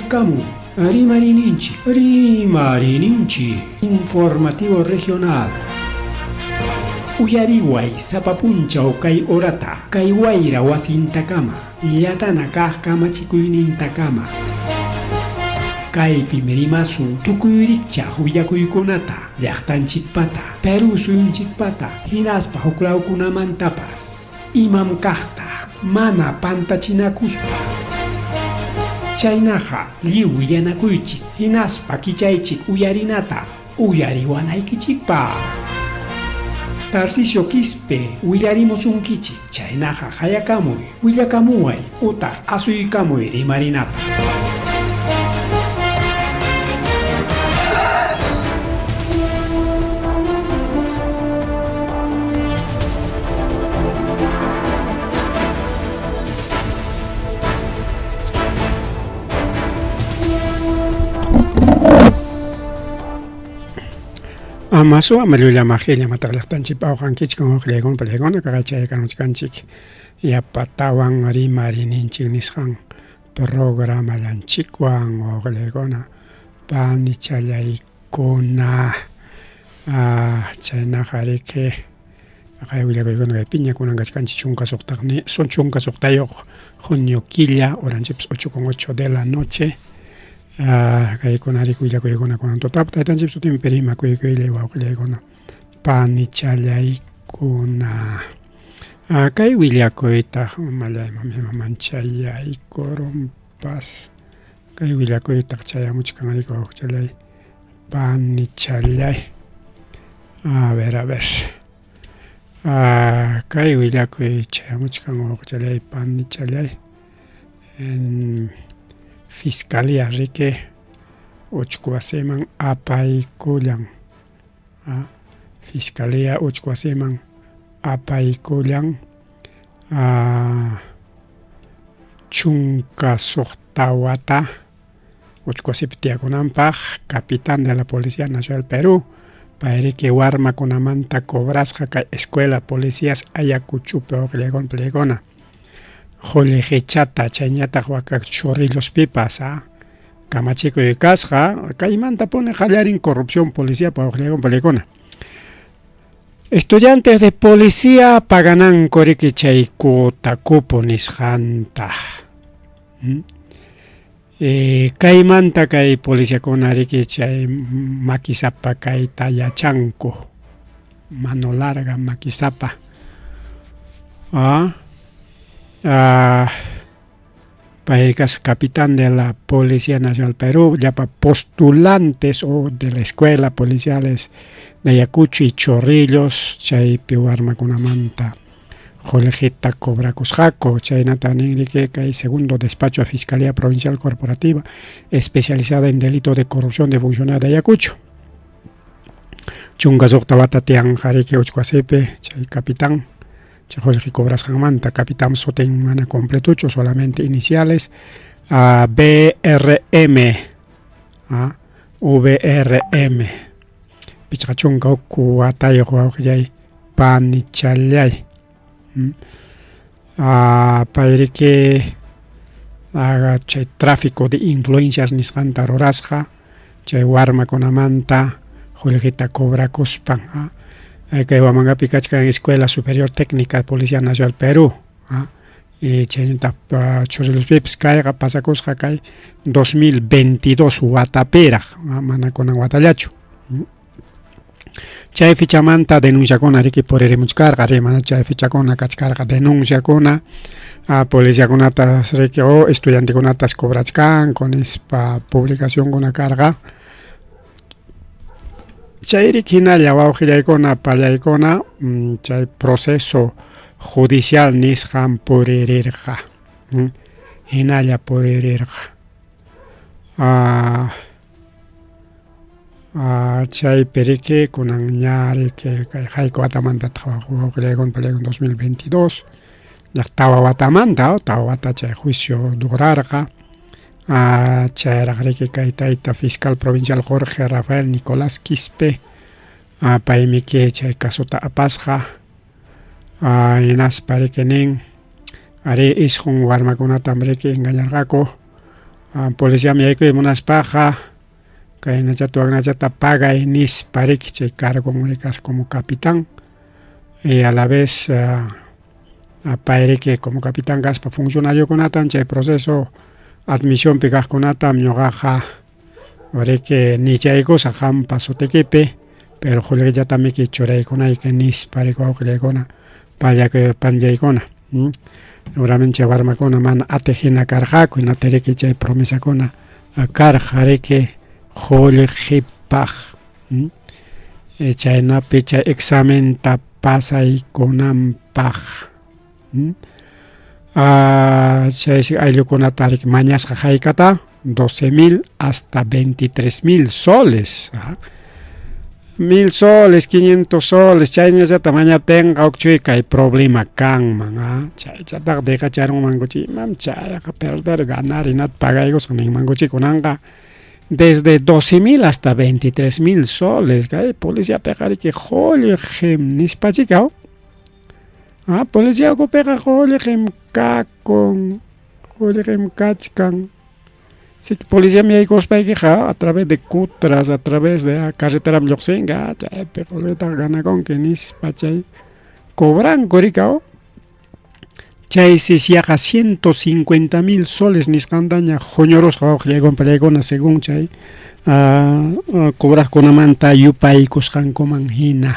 Qallarikamun Rimariyninchik, Rimariyninchik Informativo Regional. Uyariway sapa punchaw kay horata, kay wayra wasintakama, llatana kaq kamachikuynintakama. Kaypim rimasun tukuy rikchaq willakuykunata, llaqtanchikpata, Perú suyunchikpata, hinaspa huklawkunamantapas. Imam kaqta mana pantachinakuspa. Chaynaqa lliw willanakuychik hinaspa kichaychik uyarinata uyariwanaykichikpaq. Tarcisio Quispe willarimusunkichik, chaynaqa qayakamuy, willakamuway utaq asuykamuy rimarinapaq. Amasu ama llulla maqilla mataq llaqtanchik p'awqankichik hukllaykuna pallaykuna kaqachaykamuchkanchik yapatawan rimarininchik nisqan programallanchikwan wawqillaykuna panichallaykuna chaynaqa riki kay willakuykuna kay piñakunan kachkanchik 16 son 16 junio killa horanchikpas 8 con 8 de la noche kaykuna riki willakuykuna kunan tutapa taytanchikpa sutinpi rimakuykuylay wawqillaykuna panichallaykuna. Kay willakuytaq umallayman imaman chayaykurunpas kay willakuytaq chayamuchkan riki wawqichalay panichallay a ver a ver kay willakuy chayamuchkan wawqichalay panichallay en fiscalía riki uchku wasiman apaykullan Fiscalía uchku wasiman apaykullan 16 wata uchku wasipi tiyakunanpaq capitán de la Policía Nacional Perú payriki warmakunamanta cobrasqa kay escuela policías Ayacuchopi wawqillaykuna panillaykuna qullqichata chayñataq waka Chorrillospipas kamachikuy kasqa kaymantapuni qallarin corrupción policía wawqillaykuna panillaykuna estudiantes de policía pagananku riki chay cuota cupo nisqanta kaymanta kay policiakuna riki chay makisapa kayta yachanku mano larga makisapa pay kasqa capitán de la Policía Nacional Perú llapa postulantes o de la escuela policiales de Ayacucho y Chorrillos chaypi warmakunamanta qullqita cobrakusqaku chaynata nin riki kay segundo despacho de Fiscalía Provincial Corporativa especializada en delito de corrupción de funcionarios de Ayacucho 16 wata tiyanqa riki uchku wasipi chay capitán chay qullqi cobrasqanmanta capitán sutin mana completochu solamente iniciales BRM VRM 51 watayuq wawqillay panichallay payriki chay tráfico de influencias nisqanta rurasqa chay warmakunamanta qullqita cobrakuspan kay Huamangapi kachkan Escuela Superior Técnica de Policía Nacional Perú chaynataq Chorrillospipis kayqa pasakusqa kay 2022 watapiraq mana kunan watallachu chay fichamanta denunciakuna riki puririmuchkarqa rimana chay fichakuna kachkarqa denunciakuna policiakunatas riki o estudiantekunatas cobrachkanku nispa publicacionkuna karqa chayriki hinalla wawqillaykuna pallaykuna chay proceso judicial nisqan puririrqa hinalla puririrqa chaypi riki kunan ña riki kay hayka watamantataq wawqillaykuna pallaykuna 2022 tawa watamanta 4 wata chay juicio durarqa chayraq riki kay tayta fiscal provincial Jorge Rafael Nicolás Quispe paymiki chay casota apasqa hinaspa riki nin ari 9 warmakunatam riki engañarqaku. Policiaman yaykuy munaspaqa kaynachata waknachata pagay nispa riki chay cargon rikas como capitán y a la vez pay riki como capitán kaspa funcionariokunatam chay proceso admisionpi kaqkunatam ñuqaqa riki nichaykusaq qampa sutikipi pero qullqillatamiki churaykunayki nispa riki wawqillaykuna panllaykuna. Seguramente chay warmakuna mana atiq hina karqaku, hinaptin riki chay promesakuna karqa riki qullqipaq. Chaynapi chay examenta pasaykunanpaq. Chaysi ayllukunata riki mañasqa haykata 12 mil hasta 23 mil soles. 1000 soles, 500 soles, chayñallata mañaptinqa huk kay problema kanman, chaychataqa deqacharunmankuchik, imam chayqa perder, ganar hinata pagaykusaq ninmankuchik. Kunanqa desde 12 mil hasta 23 mil soles, kay policiapiqa riki qullqim nispachik. Policía ukupiqa qullqim kakun, qullqim kachkan. Si policiaman yaykuspaykiqa a través de cutras, a través de carreteram lluqsinqa, chaypi qullqitaqa ganakunki nispa chay cobranku riki. Chaysi yaqa 150 mil soles nisqantaña huñurusqa wawqillaykuna pallaykuna según chay cobraqkunamanta yupaykusqankuman hina.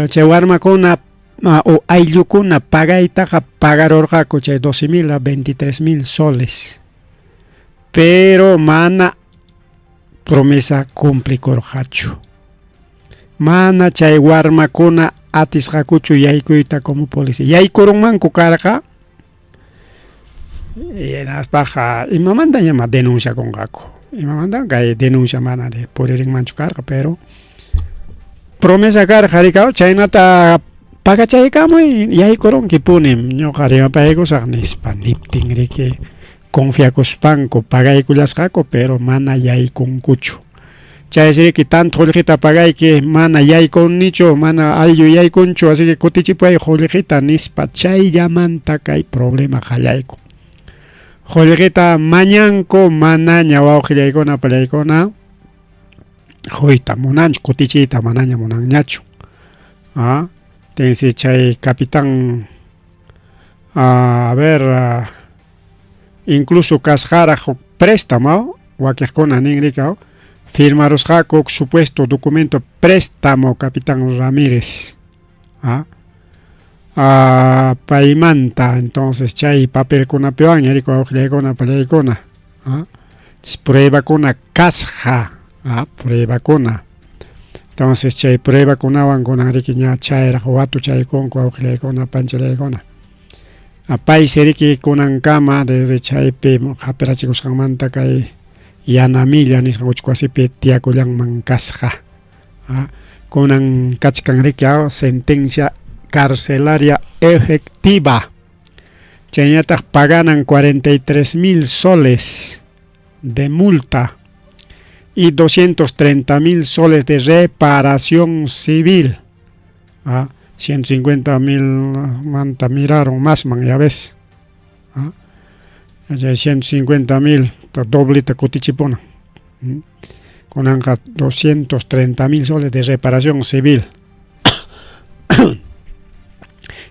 Chay warmakuna o ayllukuna pagaytaqa pagarurqaku chay 12 mil a 23 mil soles, pero mana promesa cumplikurqachu. Mana chay warmakuna atisqakuchu yaykuyta como policía. Yaykurunmanku karqa, hinaspaqa imamantañam denunciakunqaku. Imamanta kay denuncia mana puririnmanchu karqa, pero promesa karqa riki, chaynata pagachaykamuy, yaykurunkipunim, ñuqa rimapaykusaq nispa niptin riki confiakuspanku pagaykullasqaku, pero mana yaykunkuchu. Chaysi riki tanto qullqita pagayki, mana yaykunichu, mana ayllu yaykunchu, así que kutichipuway qullqita nispa chayllamanta kay problema qallaykun. Qullqita mañanku, manaña wawqillaykuna pallaykuna quyta munanchu, kutichiyta manaña munanñachu. Tensi chay capitán, a ver, incluso kasqaraq huk préstamo, wakiqkuna nin riki, firmarusqaku supuesto documento préstamo capitán Ramírez. Paymanta entonces chay papelkunapiwanña riki wawqillaykuna pallaykuna pruebakuna kasqa, pruebakuna. Entonces chay pruebakunawan kunan riki ña chayraq watuchaykunku wawqillaykuna panchallaykuna. Paysi riki kunankama desde chaypi hapirachikusqanmanta kay Yanamilla nisqa uchku wasipi tiyakullanman kasqa. Kunan kachkan riki sentencia carcelaria efectiva. Chayñataq paganan 43 mil soles de multa y 230 mil soles de reparación civil. 150 mil manta miraron más man, ya ves. 150 mil, doblita kutichipuna. Kunanqa 230 mil soles de reparación civil.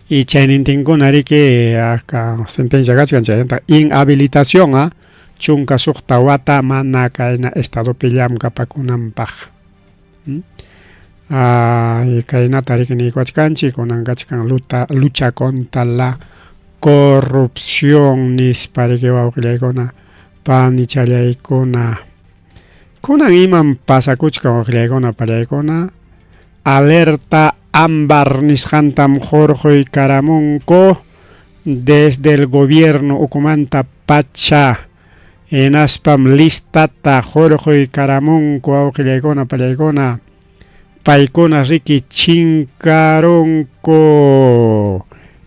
Y chaynintinkuna riki aka sentencia kachkan chaymanta inhabilitación 16 wata mana kayna estadopi llamkapakunanpaq. Kaynata riki niykuwachkanchik kunan kachkan lucha contra la corrupción nispa riki wawqillaykuna panichallaykuna. Kunan imam pasakuchkan wawqillaykuna pallaykuna, alerta ámbar nisqantam hurquykaramunku desde el gobierno ukumanta pacha, hinaspam listata hurquykaramunku wawqillaykuna pallaykuna. Paykuna riki chinkarunku,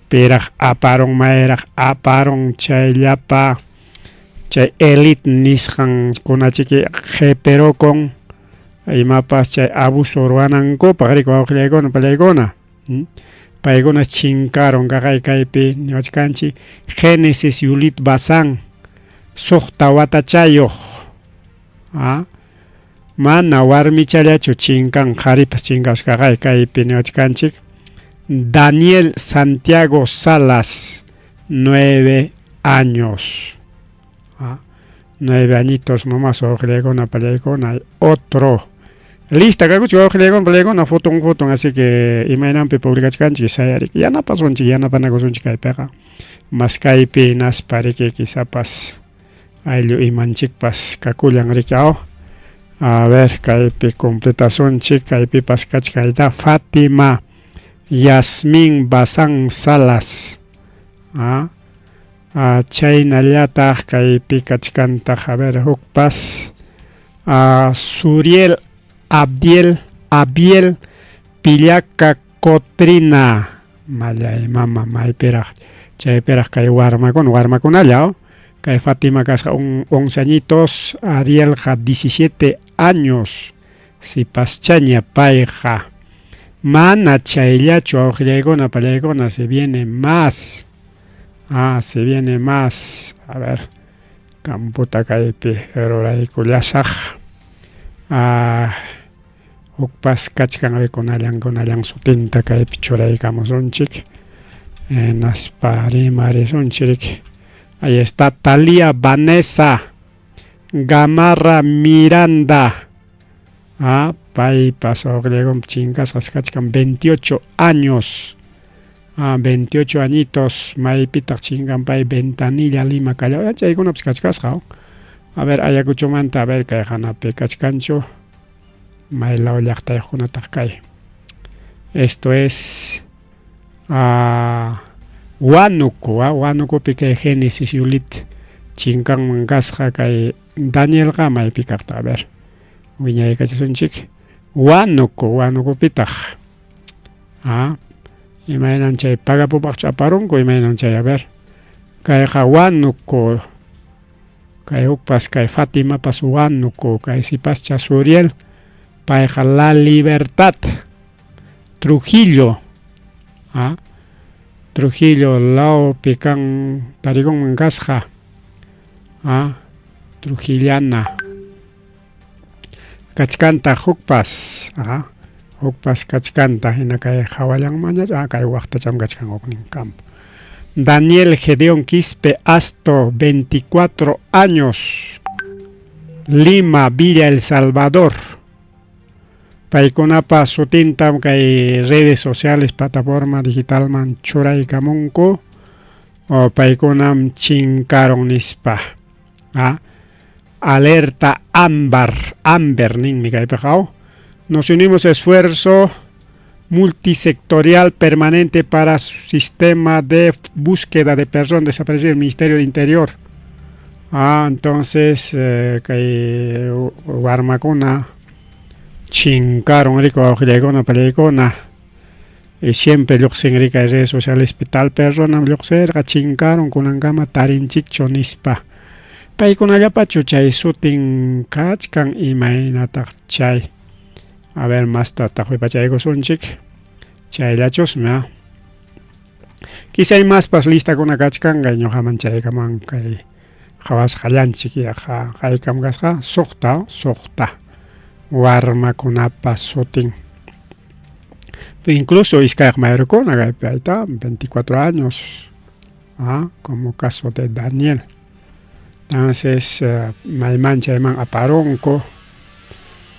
piraq aparun, mayraq aparun chayllapa chay elite nisqankunachiki qipirukun imapas chay abuso ruwanankupaq riki wawqillaykuna pallaykuna. Paykuna chinkarun kaqay kaypi niwachkanchik Génesis Yulit Bazán. Suqta watachayuq. Ah, mana warmichallachu chinkan qharipas chinkasqaqa kaypi niwachkanchik. Daniel Santiago Salas, 9 años. Ah, 9 añitos nomás wawqillaykuna pallaykuna. Otro. Lista kakuchik wawqillaykuna pallaykuna foton foton, así que imaynanpi publicachkanchik sayarik yanapasunchik yanapanakusunchik kaypiqa. Mas kaypi hinaspa riki quizapas ayllu imanchikpas kakullan riki aw. A ver, kaypi completasunchik, kaypipas kachkayta Fátima Yasmin Bazán Salas. Ah, ah, chaynallataq kaypi kachkantaq, a ver, hukpas ah, Suriel Abdiel Abiel Pillaca Cotrina. Mallay mama maypiraq chaypiraq kay warmakuna warmakunalla kay Fatima kasqa un 11 añitos, Arielqa 17 años, sipaschaña payqa. Mana chayllachu wawqillaykuna pallaykuna, se viene más. Ah, se viene más. A ver, camputa kaypi ruraykullasaq. Ah, hukpas kachkan kunallan kunallan sutinta kaypi churaykamusunchik. Hinaspa rimarisunchik. Ahí está Talía Vanessa Gamarra Miranda. Ah, paypas wawqillaykunpa chinkasqas kachkan 28 años. Ah, 28 añitos maypitaq chinkan pay Ventanilla Lima Callao chaykunapas kachkasqa. A ver, Ayacuchomanta, a ver kay hanapi kachkanchu. Maylaw llaqtayuqkunataq kay. Esto es ah, Huánuco, ah, Huánucopi kay Génesis Yulit chinkanman kasqa kay Danielqa maypi kaqta, a ver. Wiñaykachisunchik. Huánuco, Huánucopitaq. Ah, imaynan chay pagapupaqchu aparunku, imaynan chay, a ver. Kayqa Huánuco. Kay hukpas kay Fatimapas Huánuco, kay sipascha Suriel, payqa La Libertad, Trujillo. Ah, Trujillo lawpi kan tarikunman kasqa. Ah, Trujillana. Kachkantaq hukpas, ah, hukpas kachkanta hina kay hawallanmanña, ah, kay waqtacham kachkan huknin campo. Daniel Gedeón Quispe Asto, 24 años. Lima, Villa El Salvador. Paykunapa sutintam kay redes sociales, plataforma digitalman churaykamunku. O paykunam chinkaron nispa. Ah, alerta ámbar, amber ninmi kaypiqa. Nos unimos esfuerzo multisectorial permanente para sistema de búsqueda de personas desaparecidas del Ministerio de Interior. Ah, entonces kay warmakuna chinkaron riki wawqillaykuna pallaykuna. Y siempre lluqsin riki kay redes sociales tal persona lluqsirqa chinkaron kunankama tarinchikchu nispa. Paykunallapachu chay sutin kachkan imaynataq chay. A ver, masta taqwipachaykusunchik. Chayllachusmi, ah. Quizá maspas listakuna kachkan kay ñuqaman chaykaman kay qhawasqallanchik yaqa haykam kasqa suqta suqta warmakunapa sutin. Incluso iskayaq mayorkuna kaypi ahí 24 años, ah, como caso de Daniel. Entonces, mayman chayman aparunku.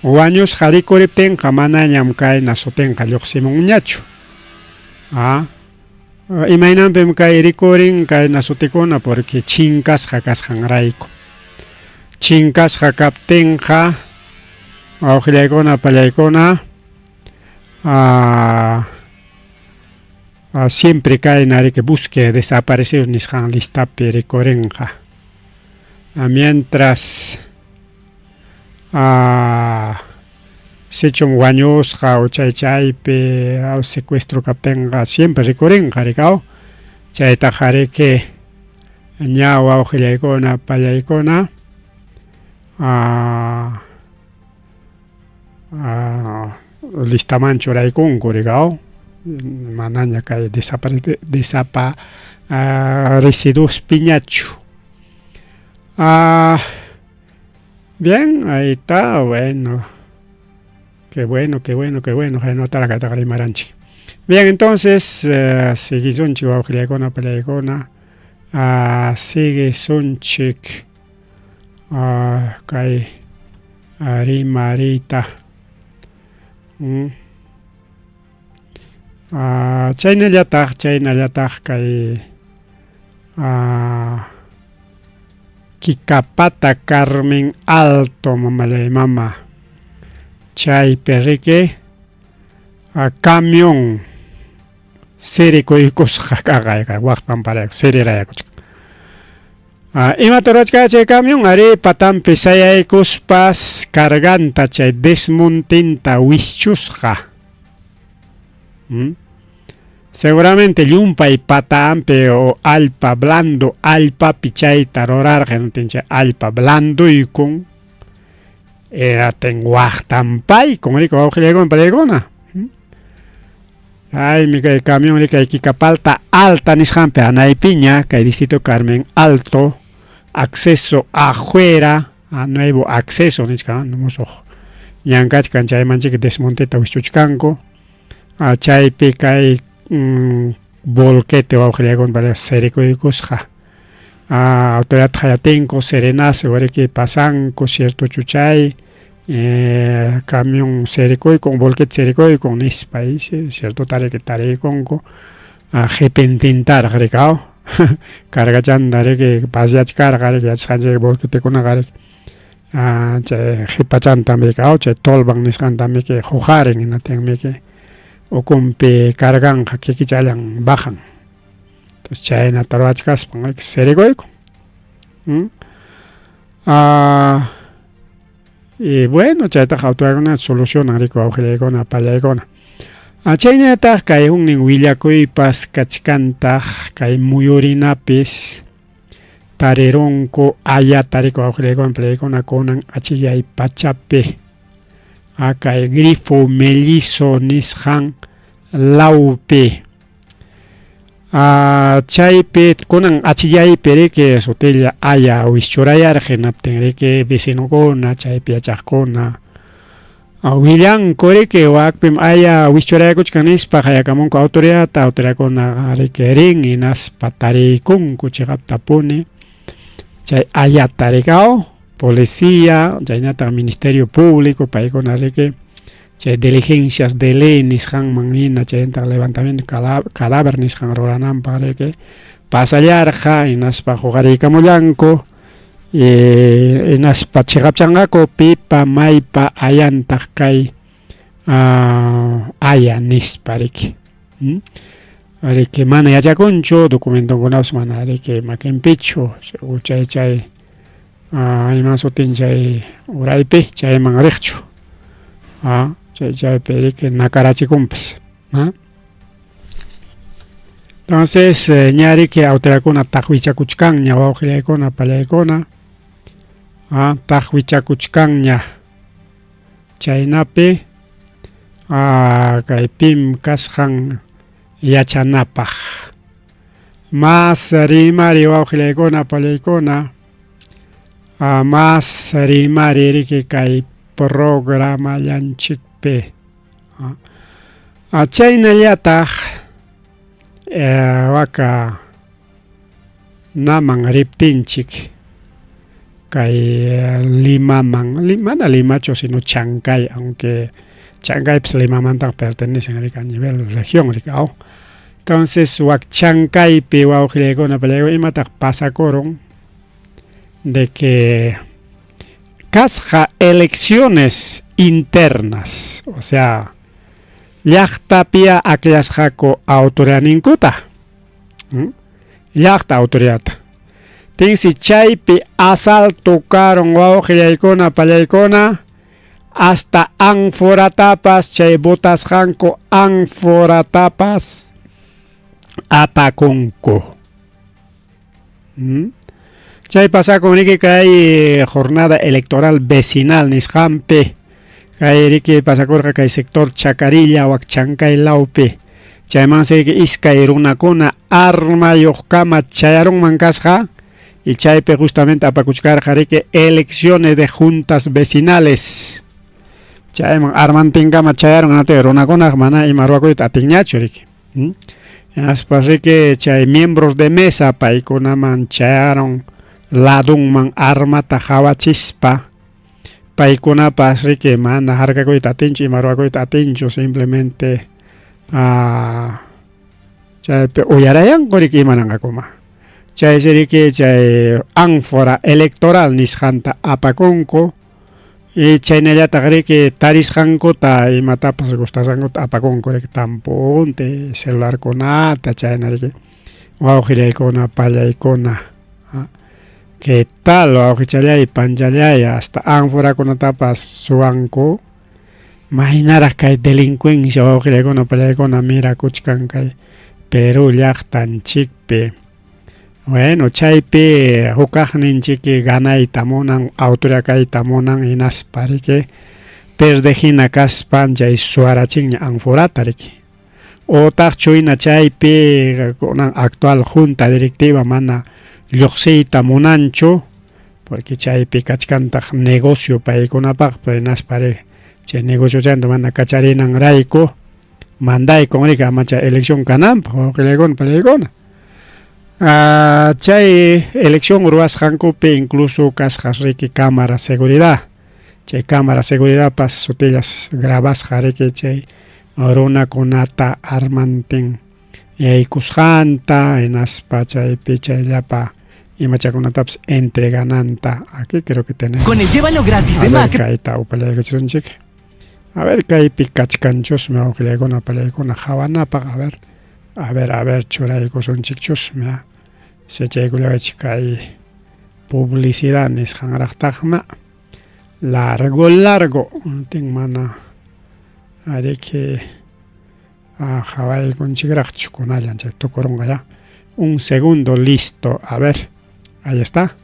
Wañusqa rikuriptinqa manañam kayna sutinqa lluqsimunñachu. Ah, imaynanpim kay rikurin kayna sutikuna porque chinkasqa kasqanrayku. Chinkasqa kaptinqa wawqillaykuna pallaykuna ah, ah, siempre kayna riki busque desaparecidos nisqan listapi rikurinqa. Ah, mientras ah, sichum wañusqa o chay chaypi secuestro kaptinqa siempre rikurinqa rikaw. Chaytaqa riki ña wawqillaykuna pallaykuna ah, ah, listaman churaykunku rikaw. Manaña kay desaparecidospiñachu. Ah, bien, ahí está, bueno. Qué bueno, qué bueno, qué bueno. Bien, entonces, siguisunchik wawqillaykuna, pallaykuna. Siguisunchik kay rimariyta. Chaynallataq, chaynallataq kay Kikapata Carmen Alto mamallay mama chaypi riki camión sirikuykusqa kaqayqa wak pamparayku sirirayakuchkan. Imata rurachkan chay camión arí patanpi sayaykuspas carganta chay desmontinta wischusqa. Seguramente llumpay patanpi o allpa blando allpapi chayta rurarqa hinaptin chay allpa blandoykun eratin waqtanpaykun riki wawqillaykuna pallaykuna. Aymi kay camión riki Kikapalta Alta nisqanpi anaypiña kay distrito Carmen Alto acceso afuera a nuevo acceso nichkan musuq ñan kachkan chaymanchik desmonteta wischuchkanku chaypi kay volquete wawqillaykuna parece sirikuykusqa autoridad hayatinku serenazo riki pasanku ciertochu chay camión sirikuykun volquete sirikuykun nispa ciertota riki tariykunku qipintintaraq riki aw cargachanta riki paseachkarqa riki yachasqanchik volquetekunaqa riki chay qipachanta riki aw chay tolvan nisqanta miki huqarin hinaptinmiki ukunpi carganqa kikichallan bajan. Entonces chaynata ruwachkaspan riki sirikuykun. Y bueno, chaytaqa autoridadkuna solucionan riki wawqillaykuna pallaykuna. Chaynallataq kay huknin willakuypas kachkantaq kay muyurinapis tarirunku ayata riki wawqillaykuna pallaykuna kunan achillay pachapi kay grifo mellizo nisqan lawpi. Chaypi kunan achillaypi riki sutilla aya wischurayarqa hinaptin riki vecinokuna chaypi yachaqkuna willanku riki wakpim aya wischurayakuchkan nispa qayakamunku autoridadta, autoridadkuna riki rin hinaspa tariykunku chiqaptapuni chay ayata riki aw policía chaynataq ministerio público paykuna riki chay diligencias de ley nisqanman hina chaynataq levantamiento cadáver nisqan rurananpaq riki pasallarqa hinaspa huqariykamullanku hinaspa chiqapchanqaku pipa maypa ayantaq kay aya nispa riki. Riki mana yachakunchu documentonkunapas mana riki makinpichu chay chay iman sutin chay uraypi chayman riqchu chay chaypi riki nakarachikunpas. Entonces ña riki autoridadkuna taqwichakuchkanña wawqillaykuna pallaykuna taqwichakuchkanña chaynapi kay pim kasqan yachanapaq. Mas rimari wawqillaykuna pallaykuna mas rimari riki kay programallanchikpi. Chaynallataq waka naman riptinchik kay Limaman, mana Limachu sino Chancay, aunque Chancaypis Limamantaqa pertenecen riki a nivel región riki aw. Entonces wak Chancaypi wawqillaykuna pallaykuna imataq pasakurun de que kasqa elecciones internas, o sea, llaqtapia akllasqaku autoridadninkuta, llaqta autoridadta. Tinsi chaypi asalto karun wawqillaykuna pallaykuna hasta anforatapas chay votasqanku anforatapas apakunku. Chay pasakun riki kay jornada electoral vecinal nisqanpi kay riki pasakurqa kay sector Chacarilla wak Chancay lawpi chaymansi riki iskay runakuna armayuqkama chayarunman kasqa Y chaypi justamente apakuchkarqa riki elecciones de juntas vecinales. Chayman armantinkama chayarun ati runakunaq mana ima ruwakuyta atinñachu riki. Hinaspa riki chay miembros de mesa paykunaman chayarun ladunman armata qhawachispa paykunapas riki mana harkakuyta atinchu ima ruwakuyta atinchu simplemente chaypi uyarayanku riki imananqakuma. Chaysi riki chay ánfora electoral nisqanta apakunku y chaynallataq riki tarisqankuta imatapas gustasqankuta apakunku riki tampunti celularkunata chayna riki wawqillaykuna pallaykuna. ¿Qué tal wawqichallay panchallay hasta ánforakunatapas suwanku? Maynaraq kay delincuencia wawqillaykuna pallaykuna mirakuchkan kay Perú llaqtanchikpi. Bueno, chaypi hukaqninchiki ganayta munan, autoridad kayta munan hinaspa riki perdejina kaspan chay suwarachinña anforata riki. Utaqchu hina chaypi kunan actual junta directiva mana lluqsiyta munanchu porque chaypi kachkantaq negocio paykunapaq hinaspa chay negociochanta mana kacharinanrayku mandaykun riki ama chay elección kananpaq wawqillaykuna pallaykuna. Chay elección ruwasqankupi incluso kasqas riki cámara seguridad chay cámara seguridadpas sutillas grabasqa riki chay runakunata armantin yaykusqanta hinaspa chaypi chay llapa imachakunatapas entregananta. Aquí creo que tenemos. Con el llévalo gratis de A ver, Mac. kayta upallaykachisunchik. A ver, kaypi kachkanchusmi wawqillaykuna pallaykuna qhawanapaq. A ver, a ver, a ver, churaykusunchikchusmi. Sachaykullawachik kay publicidad nisqanraqtaqma. Largo, largo. Tin mana ariki qhawaykunchikraqchu kunallan chay tukurunqa ya. Un segundo, listo. A ver, ahí está.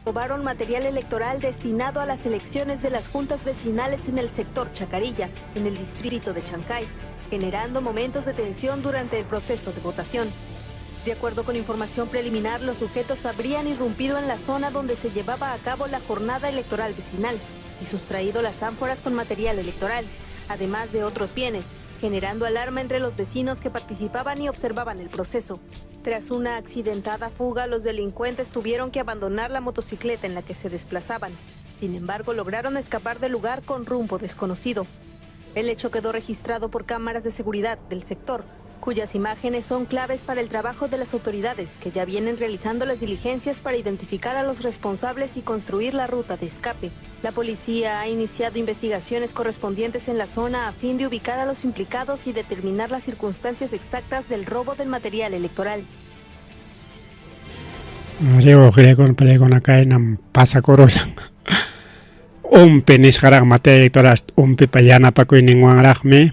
Robaron material electoral destinado a las elecciones de las juntas vecinales en el sector Chacarilla, en el distrito de Chancay, generando momentos de tensión durante el proceso de votación. De acuerdo con información preliminar, los sujetos habrían irrumpido en la zona donde se llevaba a cabo la jornada electoral vecinal y sustraído las ánforas con material electoral, además de otros bienes, generando alarma entre los vecinos que participaban y observaban el proceso. Tras una accidentada fuga, los delincuentes tuvieron que abandonar la motocicleta en la que se desplazaban. Sin embargo, lograron escapar del lugar con rumbo desconocido. El hecho quedó registrado por cámaras de seguridad del sector, cuyas imágenes son claves para el trabajo de las autoridades, que ya vienen realizando las diligencias para identificar a los responsables y construir la ruta de escape. La policía ha iniciado investigaciones correspondientes en la zona a fin de ubicar a los implicados y determinar las circunstancias exactas del robo del material electoral. Riwaqllaykuna kaynam pasakurullan. Umpi nisqaraq materia electoral umpipa yanapakuyninwanraqmi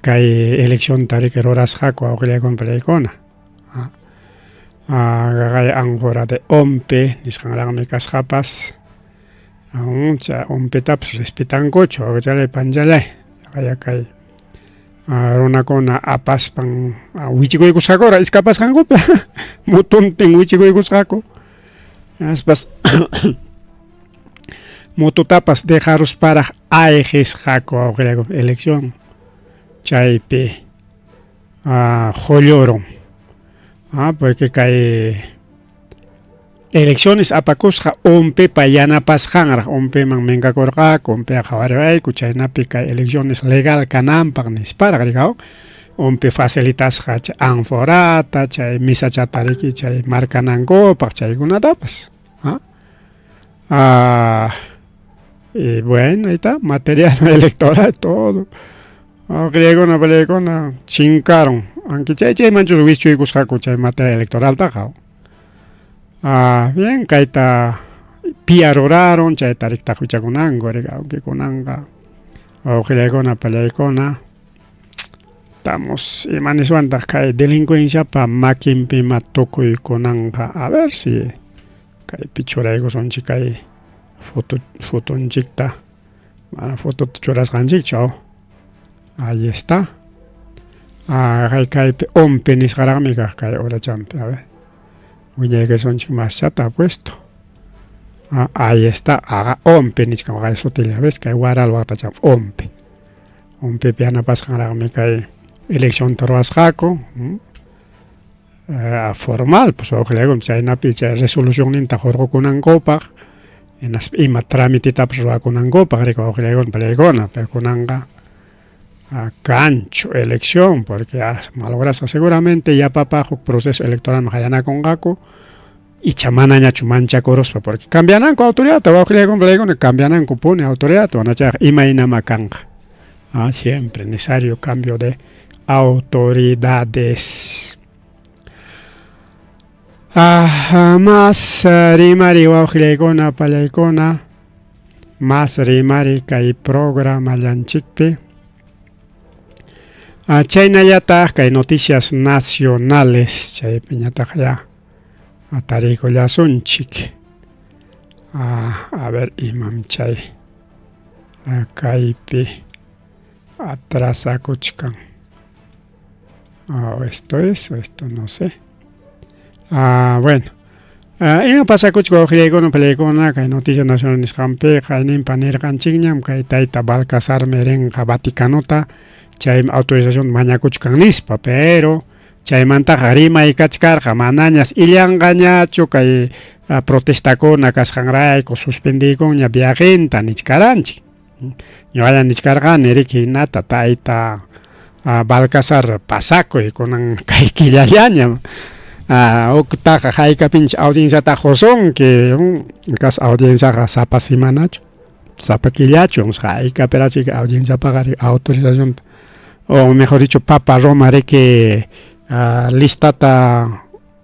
kay eleccionta riki rurasqaku wawqillaykuna pallaykuna. Kay ánfora de OMPE nisqanraqmi kasqapas. Chay OMPEtapas respetankuchu wawqichalay panchalay. Kaya kay runakuna apaspan wichikuykusqakura iskapasqankupi mutuntin wichikuykusqaku. Hinaspas motutapas dejarusparaq ayqisqaku wawqillayku elección chaypi qullurun. Porque kay elecciones apakusqa OMPEpa yanapasqanraq OMPEman minkakurqaku, OMPEqa qhawariwayku chaynapi kay elecciones legal kananpaq nisparaq rikaw. OMPE facilitasqa chay anforata, chay misachata riki chay markanankupaq chaykunatapas. Y bueno, ahí está, material electoral, todo. Wawqillaykuna pallaykuna chinkaron. Aunque chay chaymanchus wischuykusqaku chay material electoraltaqa. Bien, kayta pia ruraron, chayta riktaq huchakunanku, aunque kunanqa wawqillaykuna pallaykuna estamos ima niswantaq kay delincuenciapa makinpima tukuy kunanqa. A ver si kaypi churaykusunchik kay foto fotonchikta. Mana fotota churasqanchikchu. Ahí está. Kay kaypi OMPE nisqaraqmi kaq kay urachampi, a ver. Wiñaykasunchik maschata apuesto. Ah, ahí está, aga ompe nichkan waqay sutilla, ves kay waral waqtacham ompe. Ompepi yanapasqanraqmi kay eleccionta ruwasqaku. Formal, pues wawqillaykum chaynapi chay resolucionninta hurqukunankupaq, hinaspa ima tramititapas ruwakunankupaq riki wawqillaykum pallaykuna, pero kunanqa kanchu elección porque malograsqa seguramente yapapaq huk proceso electoralman hayanakunqaku icha manañachu manchakuruspa porque cambiananku autoridadta wawqillaykuna pallaykuna cambianankupuni autoridadta manachayqa imaynama kanqa. Ah, siempre necesario cambio de autoridades. Ah, mas rimari wawqillaykuna pallaykuna mas rimari kay programallanchikpi. Ah, chaynallataq kay noticias nacionales chaypiñataq ya tariykullasunchik. Ah, a ver imam chay kaypi atrasakuchkan. Ah, esto es, o esto no sé. Ah, bueno. Ah, ima pasakuchka wawqillaykuna pallaykuna kay Noticia Nacional nisqanpiqa ayninpa nirqanchikñam kay tayta Balcazarmi rinqa Vaticanota chaymi autorización mañakuchkan nispa, pero chaymantaqa rimay kachkarqa manañas illanqañachu kay protestakuna kasqanrayku suspendiykunña viajenta nichkaranchik. Ñuqalla nichkarqani riki hinata tayta Balcazar pasakuy kunan kay killallañam huktaqa haykapinchik audienciata qusunki kas audienciaqa sapa semanachu sapa killachu haykapirachik audienciapaqa autorizacionta o mejor dicho papa Roma riki listata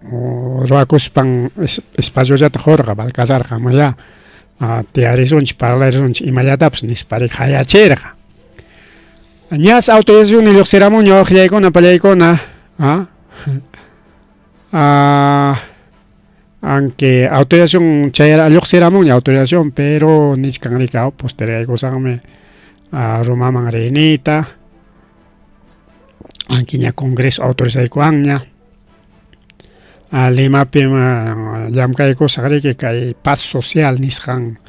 ruwakuspan espaciollata qurqa Balcazarqa amayá tiyarisunchik parlarisunchik imallatapas nispa riki hayachirqa. Ñas autorización lluqsiramunña wawqillaykuna pallaykuna aunque autorización chayara lluqsiramunña autorización pero nichkan riki postergaykusaqmi Romaman riyniyta aunque ña congreso autorizaykuwanña. Limapim llamkaykusaq riki kay paz social nisqan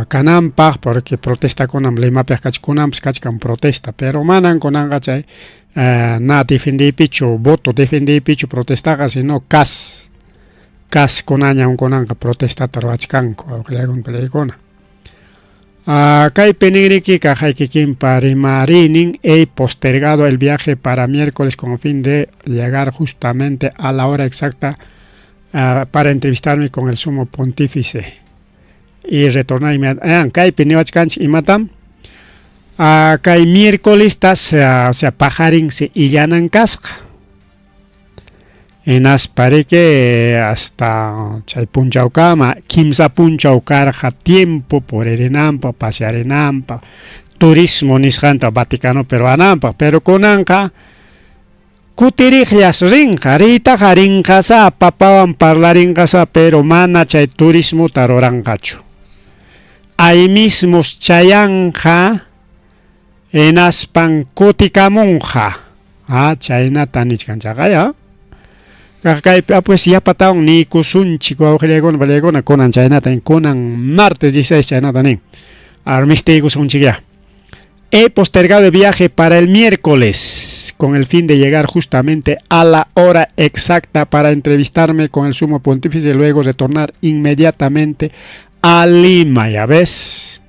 kananpaq porque protestakunam Limapiqa kachkan kunanpas kachkan protesta pero manan kunanqa chay na defendiypichu voto defendiypichu protestaqa sino kas kaskunañam kunanqa protestata ruwachkanku wawqillaykuna pallaykuna. Kaypi ninriki kaqay kikinpa rimariynin he postergado el viaje para miércoles con fin de llegar justamente a la hora exacta para entrevistarme con el sumo pontífice y retornar inmediatamente. Kaypi niwachkanchik imatam kay miércolestas o sea paqarinsi illanan kasqa hinaspa riki hasta chay punchawkama kimsa punchaw karqa tiempo puririnanpaq pasearinanpaq turismo nisqanta Vaticanopi ruwananpaq pero kunanqa kutiriqllas rinqa riytaqa rinqasá papawan parlarinqasá pero mana chay turismota ruranqachu ahí mismos chayanqa hinaspan kutikamunqa chaynata nichkan chaqay kaypi pues yapatawan niykusunchik wawqillaykuna pallaykuna kunan chaynata kunan martes 16 chaynata nin armistiykusunchikyá. He postergado el viaje para el miércoles con el fin de llegar justamente a la hora exacta para entrevistarme con el sumo pontífice y luego retornar inmediatamente a Lima, ya ves.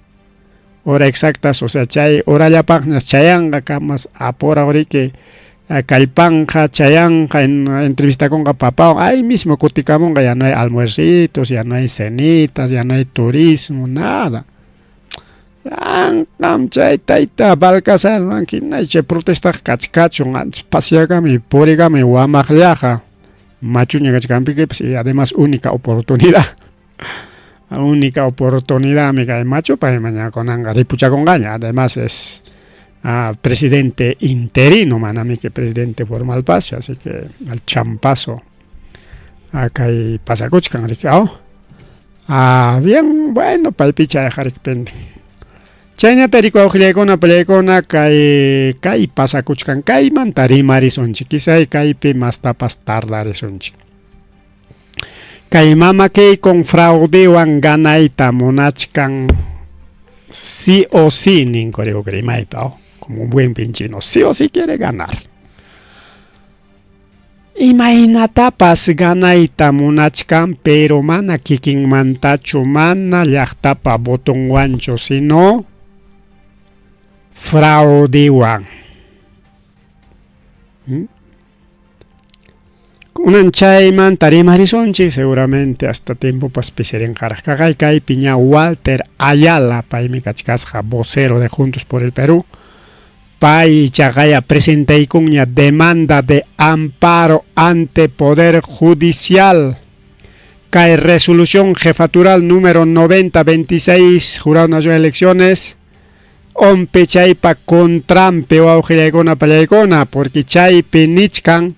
Hora exacta, o sea, chay horallapaqñas chayanqa kamas apura riki kallpanqa chayanqa en entrevista kunqa papawan ahí mismo kutikamunqa ya no hay almuercitos, ya no hay cenitas, ya no hay turismo, nada. Anqam chay tayta Balcazar hinay chay protestaqa kachkachun pasiakami purikami wamaqllaqa machuña kachkanpikipas y además única oportunidad única oportunidad kay machupa imaña kunanqa ripuchakunqaña además es presidente interino manami que presidente formal paso así que al champazo kay pasakuchkan riki bien bueno paypi chayqa riki pende chaynata riki wawqillaykuna pallaykuna kay kay pasakuchkan kaymanta rimarisunchik quizá kaypi mastapas tardarisunchik. Kay mama Keikon fraudewan ganayta munachkan sí o sí ninku rimaypa, oh, como un buen pinchino, sí o sí quiere ganar. Imaynatapas ganayta munachkan, pero mana kikinmantachu, mana llaqtapa votonwanchu, sino fraudewan. Kunan chaymanta rimarisunchik seguramente hasta tiempopas pisirinqaraq. Kaqay kaypi ña Walter Ayala, paymi kachkasqa vocero de Juntos por el Perú. Pay chaqaya presentaykunña demanda de amparo ante Poder Judicial. Kay resolución jefatural número 9026, Jurado Nacional de Elecciones, ompe chaypa contranpi wawqillaykuna pallaykuna, porque chaypi nichkan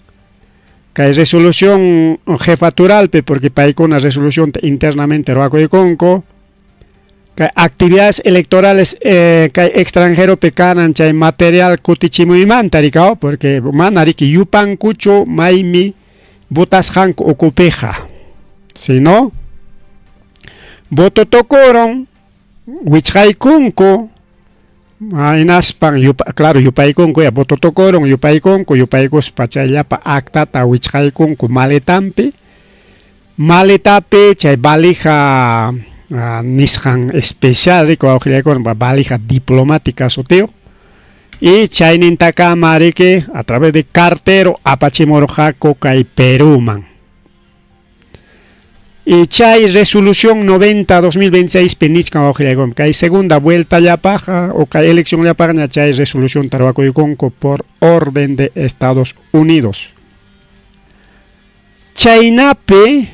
kay resolución jefaturalpi, porque paykuna resolución internamente ruwakuykunku, kay actividades electorales kay extranjeropi kanan chay material kutichimuymanta rikaw, porque mana riki yupankuchu maymi votasqanku ukupiqa, sino voto tukurun wichqaykunku hinaspan claro yupaykunku ya voto tukurun yupaykunku yupaykuspa chay llapa actata wichqaykunku maletampi, maletapi chay valija nisqan especial riki wawqillaykuna valija diplomática sutiyuq y chaynintakama riki a través de cartero apachimurqaku kay Perúman. Y chay resolución 90-2026 pi nichkan wawqillaykuna kay segunda vuelta llapaq o kay elección llapaqña chay resolución ruwakuykunku por orden de Estados Unidos. Chaynapi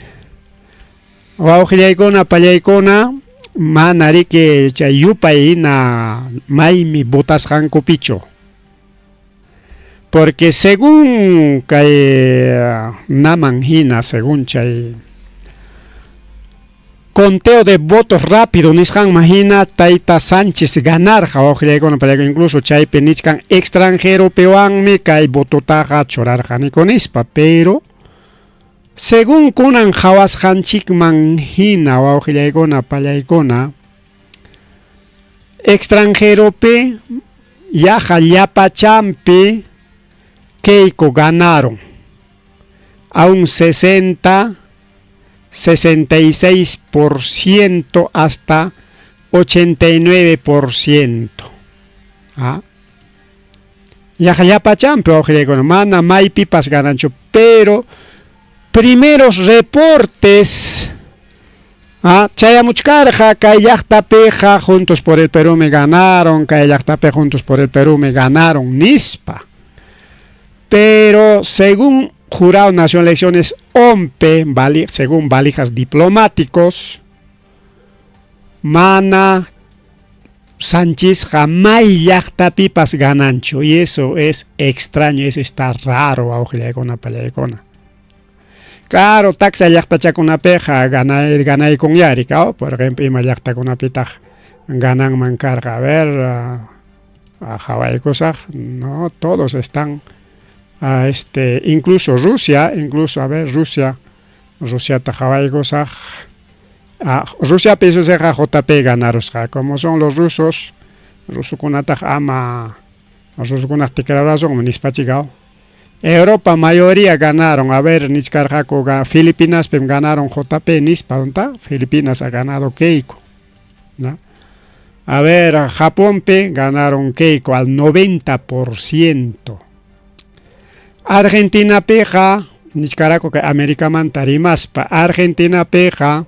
wawqillaykuna pallaykuna mana riki chay yupay hina maymi votasqankupichu. Porque según kay naman hina, según chay conteo de votos rápido nisqanman hina tayta Sánchez ganarqa wawqillaykuna pallaykuna, incluso chaypi nichkan extranjeropiwanmi kay vototaqa churarqaniku nispa, pero según kunan qhawasqanchikman hina wawqillaykuna pallaykuna extranjeropi yaqa llapachampi Keiko ganaron a un 60, 66% hasta 89%. ¿Ah? Yaqa llapachampi wawqillaykuna mana maypipas gananchu, pero primeros reportes chayamuchkarqa kay llaqtapiqa Juntos por el Perú me ganaron, kay llaqtapi Juntos por el Perú me ganaron nispa. Pero según Jurado Nacional de Elecciones OMPE, según valijas diplomáticos, mana Sánchez may llaqtapipas gananchu, y eso es extraño, eso está raro, wawqillaykuna pallaykuna. Claro, taksa llaqtachakunapiqa ganaykunyá rikaw, por ejemplo, ima llaqtakunapitaq gananman karqa, a ver, qhawaykusaq, no, todos están, incluso Rusia, incluso, a ver, Rusia, Rusiata qhawaykusaq, Rusia pienso JP ganarusqa, como son los rusos, rusukunataq ama, rusukunaq tikrarasun nispachikaw. Europa mayoría ganaron, a ver, nichkarqaku Filipinas pim ganaron JP nispa, ¿dónde? Filipinas ha ganado Keiko, ¿no? A ver, Japón pe ganaron Keiko al 90%. Argentina peja, nichkaraku que América manta rimaspa, Argentina peja,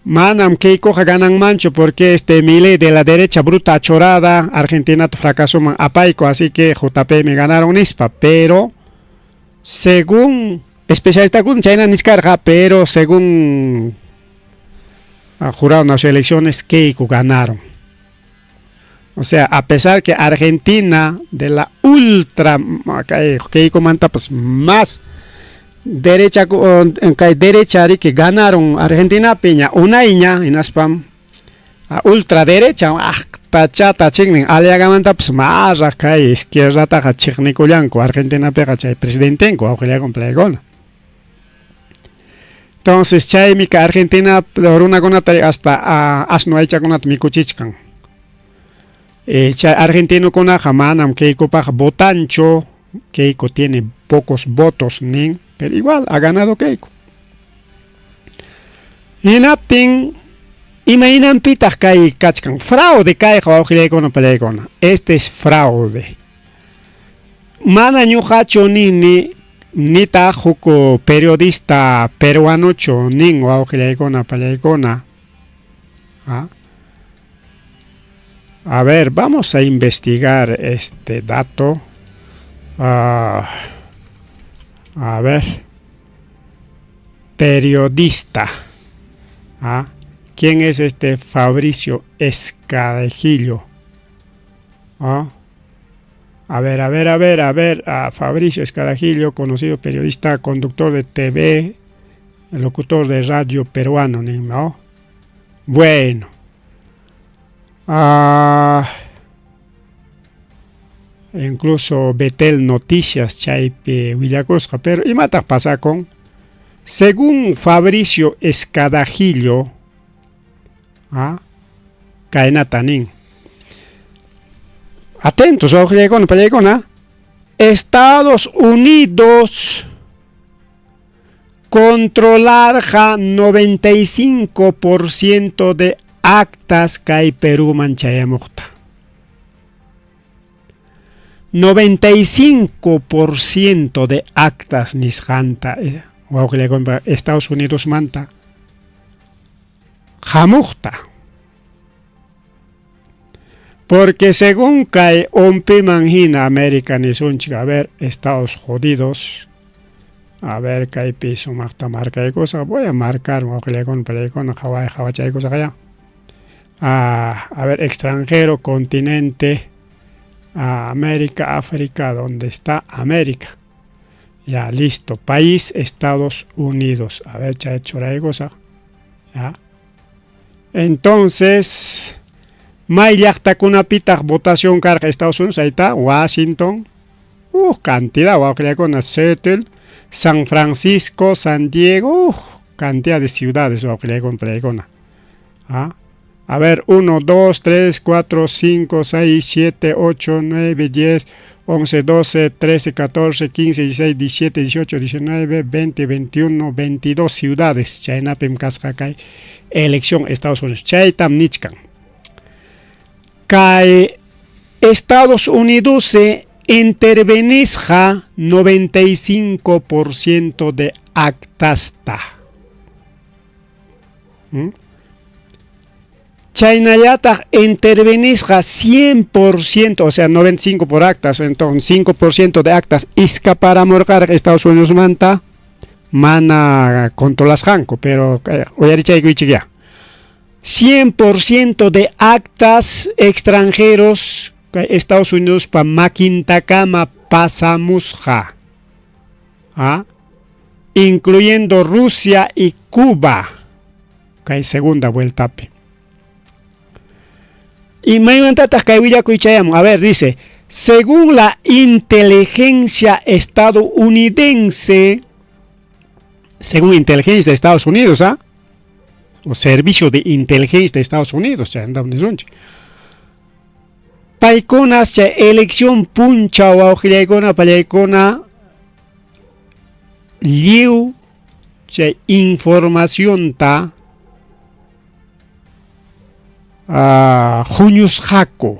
manam Keiko ganan mancho porque este Milei de la derecha bruta achorada, Argentina fracasó man apaico, así que JP me ganaron nispa, pero según especialista con China niscarga, pero según jurado las elecciones Keiko ganaron. O sea, a pesar que Argentina de la ultra Keiko manta pues más derecha kay derecha que ganaron Argentina piña una iña inaspam ultra derecha tachata chingnin aliagamanta pues más kay izquierda taja chiqnikullanku Argentina pega chay presidentenku awqillakun playgona. Entonces chaymi ka Argentina runakunata hasta asno aychakunata mikuchichkan. E, chay argentinokunaqa manam Keikopaq votanchu, Keiko tiene pocos votos nin, pero igual ha ganado Keiko. Hinaptin imaynanpitaq kay kachkan fraude kayqa wawqillaykuna palaykuna. Este es fraude. Mana ñuqachu nini nitaq huk periodista peruanochu nin wawqillaykuna palaykuna. ¿Ah? A ver, vamos a investigar este dato. A ver. Periodista. ¿Ah? ¿Quién es este Fabricio Escajillo? ¿Ah? A ver, a ver, a ver, a ver, a Fabricio Escarajillo, conocido periodista, conductor de TV, locutor de radio peruano, ¿no? Bueno. Incluso Betel Noticias chaypi willakusqa, pero imataq pasakun? Según Fabricio Escadajillo, kaynata nin. Atentos, wawqillaykuna, pallaykuna. Estados Unidos controlarqa 95% de actas kay Perúman chayamuqta. 95% de actas nisqanta wawqillaykuna Estados Unidos manta hamuqta. Porque según kay umpiman hina América nisunchik, a ver, Estados jodidos, a ver, kaypi sumaqta markaykusaq, voy a marcar wawqillaykuna, pallaykuna, qhaway qhawachaykusaq ya. A ver, extranjero, continente, América, África, ¿dónde está América? Ya, listo. País, Estados Unidos. A ver, chay churaykusaq. Ya. Entonces, may llaqtakunapitaq votación karqa Estados Unidos, ahí está, Washington, cantidad, wawqillaykuna, Seattle, San Francisco, San Diego, cantidad de ciudades, wawqillaykuna, pallaykuna. ¿Ah? A ver, 1, 2, 3, 4, 5, 6, 7, 8, 9, 10, 11, 12, 13, 14, 15, 16, 17, 18, 19, 20, 21, 22 ciudades. Chaynapim kasqa kay elección Estados Unidos. Chaytam nichkan. Kay Estados Unidos se intervenisqa 95% de actasta. Chaynallataq intervenisqa 100%, o sea, 95 por actas, entonces 5% de actas iskaparamurqaraq Estados Unidos manta mana controlasqanku, pero uyarichaykichik ya. 100% de actas extranjeros Estados Unidos pa makintakama pasamusqa. ¿Ah? Incluyendo Rusia y Cuba. Kay segunda vueltapi. Y maymantataq kay willakuy chayamun. A ver, dice, según la inteligencia estadounidense, según inteligencia de Estados Unidos, ¿ah? O Servicio de Inteligencia de Estados Unidos, chay paykunas chay elección punchaw wawqillaykuna pallaykuna lliw chay informacionta huñusqaku.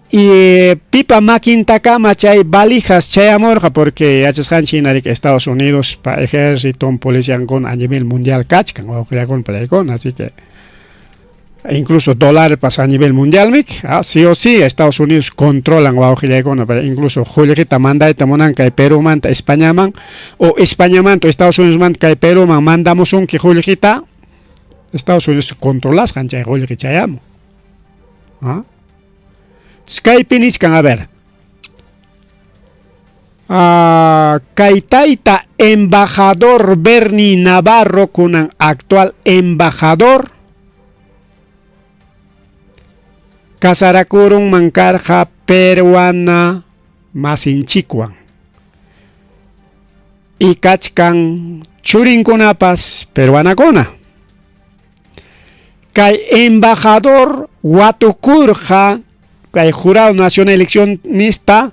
Y pipa makintakama chay valijas chayamurqa, porque yachasqanchik hina Estados Unidos pa ejército, policiankuna a nivel mundial kachkan wawqillaykuna pallaykuna, así que incluso dólar pasa a nivel mundial, mik, sí o sí Estados Unidos controlan wawqillaykuna, pero incluso qullqita mandayta munan kay Perumanta Españaman o Españamanta Estados Unidos manta kay Peruman mandamusunki qullqita, Estados Unidos controlasqan chay qullqi chayamun. ¿Ah? Kaypi nichkan, a ver. Kay tayta embajador Bernie Navarro kunan actual embajador kasarakurunman karqa peruana masinchikwan. Y kachkan churinkunapas peruanakuna. Kay embajador watukurqa kay Jurado Nacional Eleccionista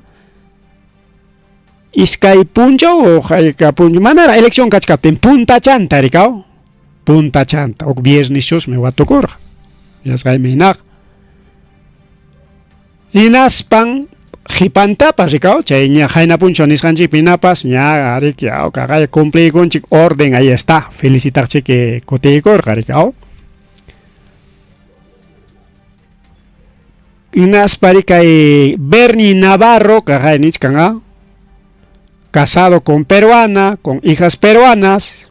iskay punchaw o hayka punchaw manara elección kachkaptin puntachanta rikaw puntachanta huk vierneschusmi watukurqa yasqaymi hinaqa Hinaspan qipantapas rikaw chay ña qayna punchaw nisqanchikpi hinapas ña ariki kaqaya cumpliykunchik orden ahí está felicitaqchiki kutiykurqa rikaw. Hinaspa rikay Bernie Navarro kaqaya nichkan a casado con peruana, con hijas peruanas,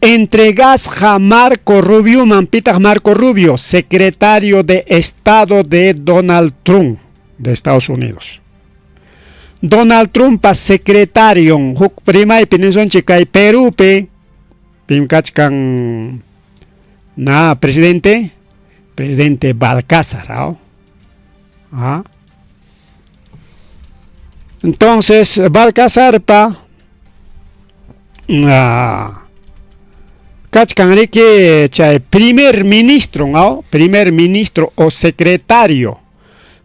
entregasqa Marco Rubioman, pitaq Marco Rubio, secretario de Estado de Donald Trump de Estados Unidos. Donald Trumpa secretarion huk rimaypi nisunchik kay Perúpi pim kachkan na presidente presidente Balcázar ¿ah? ¿Ah? Entonces Balcázarpa ah, kachkan riki chay primer ministro ¿no? Primer ministro o secretario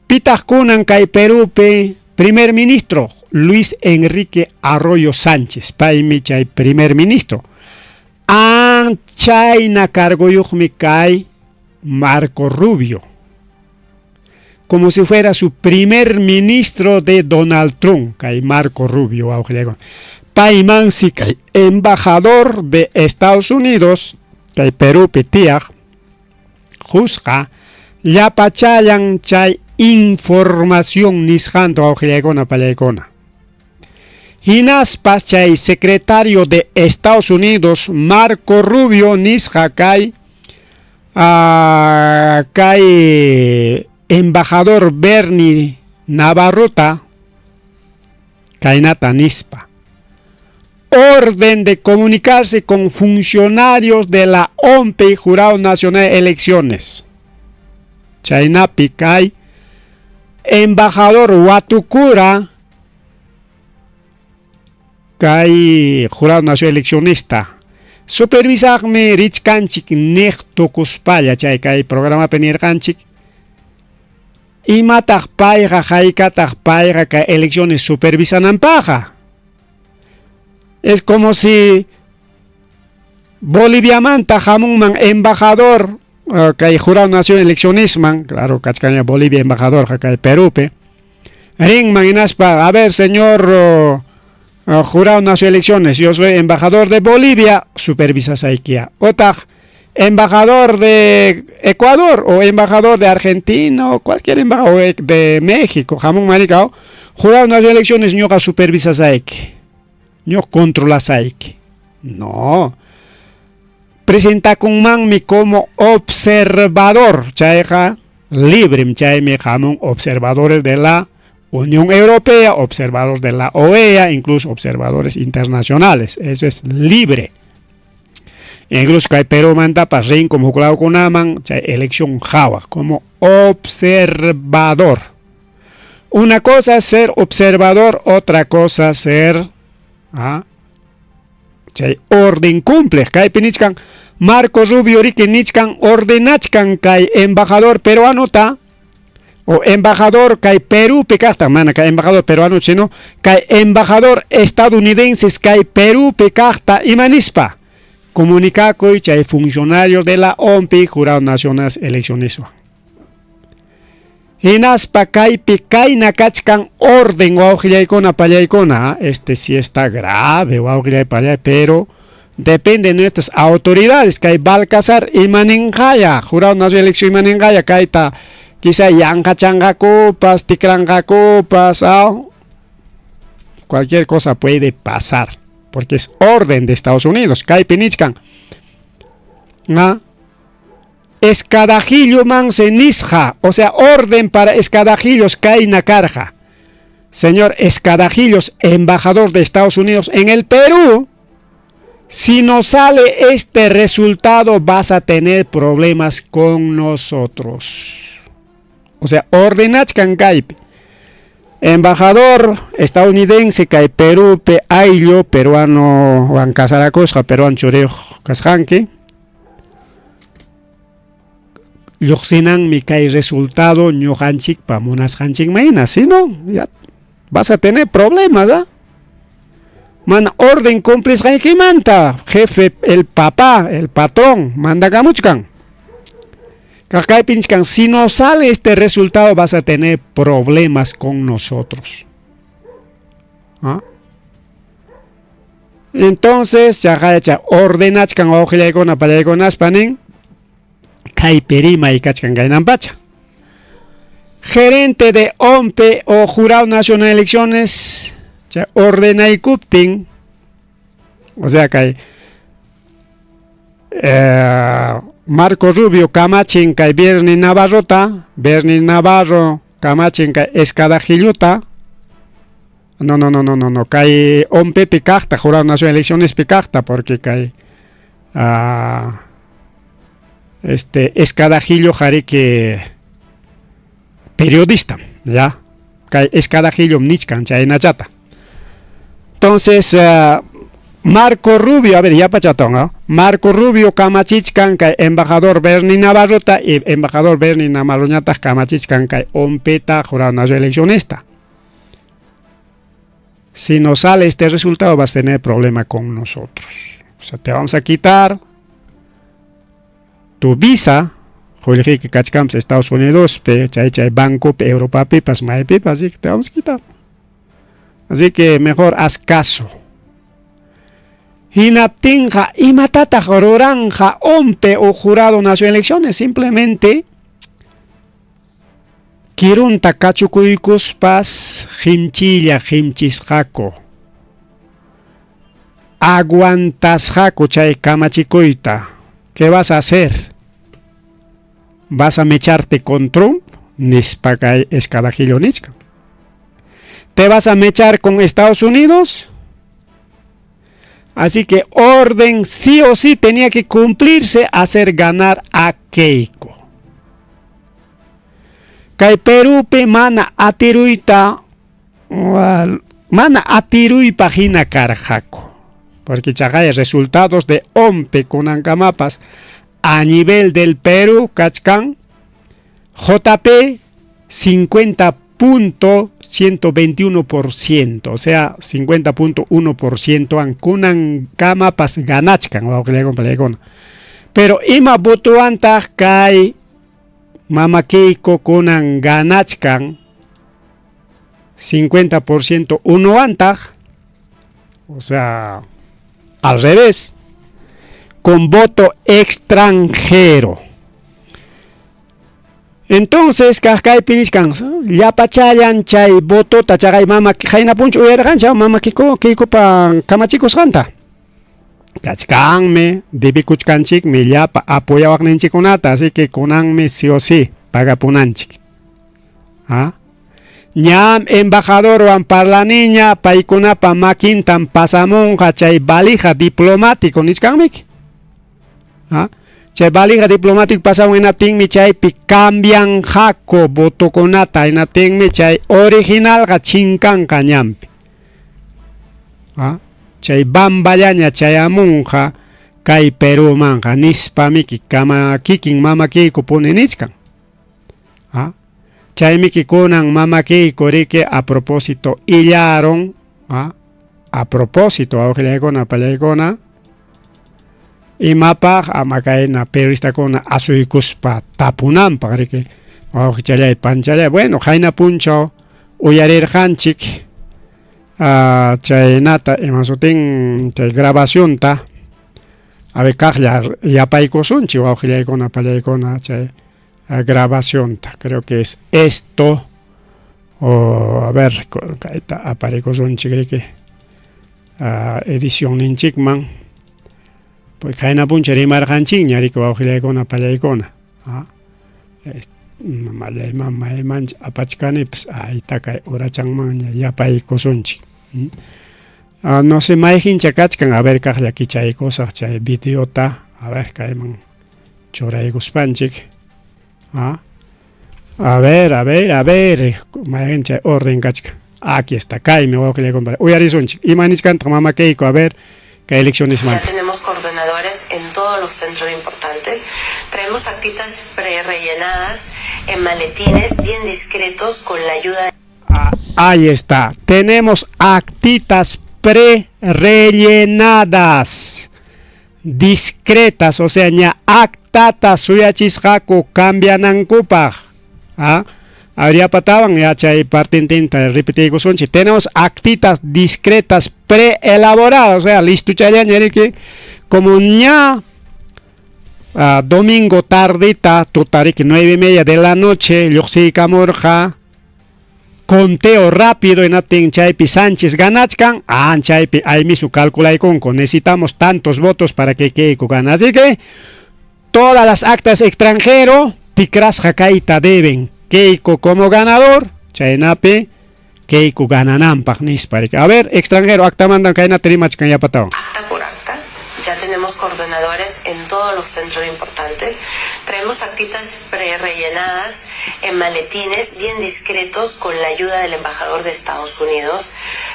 pitaq kunan kay Perúpi primer ministro Luis Enrique Arroyo Sánchez paymi chay primer ministro an chayna cargoyuqmi kay Marco Rubio como si fuera su primer ministro de Donald Trump, kay Marco Rubio wawqillayku. Paymansi kay embajador de Estados Unidos, kay Perúpi tiyaq, qusqa llapachallan chay información nisqanta wawqillaykuna pallaykuna. Hinaspas chay secretario de Estados Unidos, Marco Rubio, nisqa kay kay embajador Bernie Navarrota kaynata nispa. Orden de comunicarse con funcionarios de la OMPE y Jurado Nacional de Elecciones. Chaynapi kay embajador watukura kay Jurado Nacional Eleccionista. Supervisaqmi richkanchik niq tukuspalla chay kay programapi nirqanchik. Imataq payqa haykataq payqa kay elecciones supervisananpaqqa. Es como si Boliviamanta hamunman embajador kay Jurado Nacional Eleccionisman, claro, kachkanña Bolivia embajador kay Perúpi, rinman hinaspa, a ver, señor Jurado Nacional Elecciones, yo soy embajador de Bolivia, supervisasaykiya. Otaq embajador de Ecuador o embajador de Argentina o cualquier embajador de México, hamunman rikaw, Jurado Nacional Elecciones ñuqa supervisasayki, ñuqa controlasayki. No. Presentakunmanmi como observador, chayqa librem, chaymi hamun observadores de la Unión Europea, observadores de la OEA, incluso observadores internacionales. Eso es libre. Incluso kay Perúmantapas rin como huklawkunaman chay elección hawa como observador. Una cosa es ser observador, otra cosa es ser chay orden cumple. Kaypi nichkan Marco Rubio riki nichkan ordenachkan kay embajador peruanota o embajador kay Perúpi kaqta, mana kay embajador peruano sino kay embajador estadounidenses kay Perúpi kaqta imanispa comunicakuy chay funcionario de la OMPI Jurado Nacional Eleccioniswan. Hinaspa kaypi kayna kachkan orden wawqillaykuna pallaykuna, este sí está grave wawqillay pallay, pero depende de nuestras autoridades kay Balcazar imaninqaya, Jurado Nacional Elección imaninqaya kayta quizá yanqachanqakupas, tikranqakupas, cualquier cosa puede pasar, porque es orden de Estados Unidos. Kaypi nichkan escadajillo man se nisja, o sea, orden para escadajillos kayna karqa. Señor Escadajillos, embajador de Estados Unidos en el Perú, si no sale este resultado vas a tener problemas con nosotros. O sea, ordenachkan kaypi. Embajador estadounidense kay Perúpi ayllu peruanowan casarakusqa peruano churiyuq kasqanki lluqsinanmi kay resultado ñuqanchikpa munasqanchikman hina, si no ya vas a tener problemas, ¿ah? Mana orden cumplisqaykimanta jefe, el papá, el patrón mandakamuchkan. Kaypi nichkan, si no sale este resultado vas a tener problemas con nosotros. ¿Ah? Entonces, chaqayacha ordenachkan wawqillaykuna pallaykunaspa nin, kaypi rimay kachkan kaynan pacha. Gerente de ONPE o Jurado Nacional de Elecciones, ordenaykuptin, o sea kay Marco Rubio kamachin kay Bernie Navarrota, Bernie Navarro kamachin kay Escadajilluta, no, no, no, no, no, no, kay ONPE kaqta, Jurado Nacional de Elecciones kaqta, porque kay este Escadajillo jariki periodista, ya, kay Escadajillo nichkan chaynachata. Entonces, Marco Rubio, a ver, ya pachatón, ¿no? Marco Rubio kamachichkan kay embajador Bernie Navarrota y embajador Bernie Navarroñataq kamachichkan kay ONPEta Jurado Nacional Eleccionista. Si no sale este resultado vas a tener problema con nosotros. O sea, te vamos a quitar tu visa, qullqiyki kachkanpas Estados Unidos, chay chay banco, Europa pipas, maypipas, así que te vamos a quitar. Así que mejor haz caso. Hinaptinqa imatataq ruranja ONPE o Jurado Nacional de Elecciones, simplemente kirunta kachukuykuspas qimchilla qimchisqaku. Aguantasqaku chay kamachikuyta. ¿Qué vas a hacer? ¿Vas a mecharte con Trump? Nispa kay Escadajillo nichkan. ¿Te vas a mechar con Estados Unidos? Así que orden sí o sí tenía que cumplirse, hacer ganar a Keiko. Kay Perúpi mana atiruyta mana atiruypaq hina karqaku. Porque chaqay resultados de ONPE kunankamapas a nivel del Perú kachkan JP 50.121%, o sea, 50.1% an kunankamapas ganachkan, pero ima votoantaq kay Mama Keiko kunan ganachkan 50% unuantaq, o sea, al revés, con voto extranjero. Entonces, kaypi nichkan, llapachallan chay votota chaqay mama qayna punchu uyarqancha mama Keiko Keikopa kamachikusqanta. Kachkanmi, debikuchkanchikmi llapa apoyawaqninchikkunata, así que kunanmi sí o sí pagapunanchik. ¿Ah? Ñam embajadorwan parlaniña paykunapa makintam pasamunqa chay valija diplomático nichkanmiki. ¿Ah? Chay valija diplomático pasamun hinaptinmi chaypi cambianqaku votokunata hinaptinmi chay originalqa chinkanqa ñanpi. ¿Ah? Chay bamballaña chayamunqa kay Perúmanqa nispamiki kama kikin mama Keiko puni nichkan. ¿Ah? Chaymiki kunan mama Keiko riki a propósito illaron, ¿ah? A propósito wawqillaykuna pallaykuna imapaq ama kayna periodistakuna asuykuspa tapunanpaq riki wawqichallay panchallay, bueno, qayna punchaw uyarirqanchik chaynata ima sutin chay grabacionta, a ver kaqlla yapaykusunchik wawqillaykuna pallaykuna chay grabacionta, creo que es esto, o a ver, kayta aparikusunchik riki edición ninchikman, pues qayna puncha rimarqanchikña riki wawqillaykuna pallaykuna. Mamayman maymancha apachkanipas ayta kay urachanmanña yapaykusunchik. No sé mayqincha kachkan, a ver kaqlla kichaykusaq chay videota, a ver kayman churaykuspanchik. A ver, a ver, a ver, mayqin chay orden kachkan. Aquí está, kaymi wawqillay compadre. Uyarisunchik. Ima nichkantaq mama Keiko, a ver, kay elecciones Ya tenemos coordinadores en todos los centros importantes. Traemos actitas pre-rellenadas en maletines bien discretos con la ayuda de... Ah, ahí está. Tenemos actitas pre-rellenadas. Discretas, o sea, ña actata suyachisqaku cambianankupaq. ¿Ah? Habría pataban ya chay partintinta repetiykusunchik. Tenemos actitas discretas preelaboradas, o sea, listo chayaña como ña domingo tardita, tutariki 9:30 de la noche, lluqsiykamurqa conteo rápido hinaptin chaypi Sánchez ganachkan, chaypi ahí mismo calculaykunku, necesitamos tantos votos para que Keiko gane. Así que todas las actas extranjero tikrasqa kayta deben Keiko como ganador, chaynapi Keiko ganananpaq nispa. A ver, extranjero, acta mandan kaynata rimachkan yapatawan. Acta por acta. Ya tenemos coordinadores en todos los centros importantes. Traemos actitas pre-rellenadas en maletines bien discretos con la ayuda del embajador de Estados Unidos.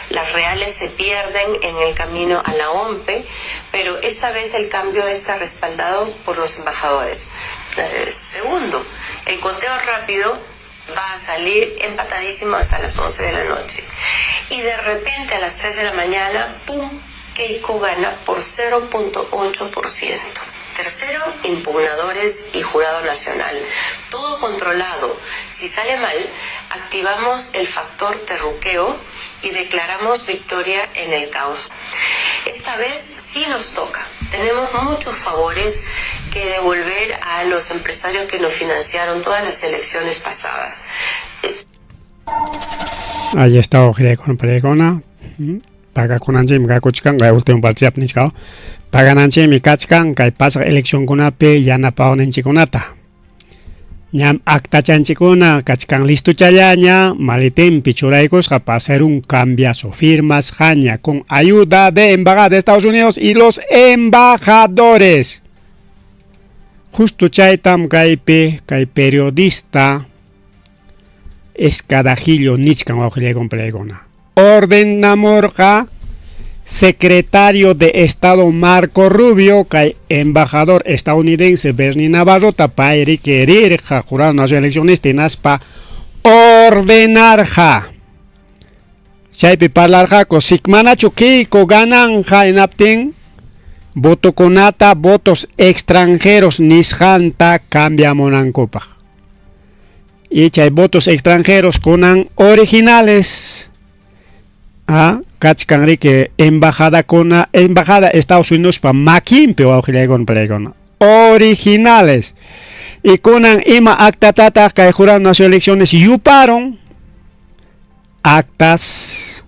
Las reales se pierden en el camino a la OMPE, pero esta vez el cambio está respaldado por los embajadores. Segundo, el conteo rápido va a salir empatadísimo hasta las 11 de la noche. Y de repente a las 3 de la mañana, ¡pum!, Keiko gana por 0.8%. Tercero, impugnadores y jurado nacional. Todo controlado. Si sale mal, activamos el factor terruqueo y declaramos victoria en el caos. Esta vez sí nos toca. Tenemos muchos favores que devolver a los empresarios que nos financiaron todas las elecciones pasadas. Ahí está wawqillaykunapaqllaykuna. Pagakunanchikmi kakuchkan kay último partiyap nichka pagananchikmi kachkan kay pasaq eleccionkunapi yanapawninchikkunata. Ñam actachanchikkuna kachkan listochallaña maletinpi churaykusqa para hacer un cambiazo firmasqaña con ayuda de embajada de Estados Unidos y los embajadores. Justo chaytam kaypi kay periodista Escadajillo nichkan wawqillaykunapaqllaykuna. Ordenamurqa secretario de Estado Marco Rubio kay embajador estadounidense Bernie Navarrota payri rirqa jurado nacional eleccionista hinaspa ordenarqa. Chaypi parlarqaku sikmanachu Keiko gananja hinaptin votokunata votos extranjeros nisqanta cambiamunankupaq. Y chay votos extranjeros kunan originales. Kachkan riki embajada kuna embajada Estados Unidos pa makinpi wawqillaykuna palaykuna originales. Y kunan ima actatataq kay jurado nacional elecciones yuparon actas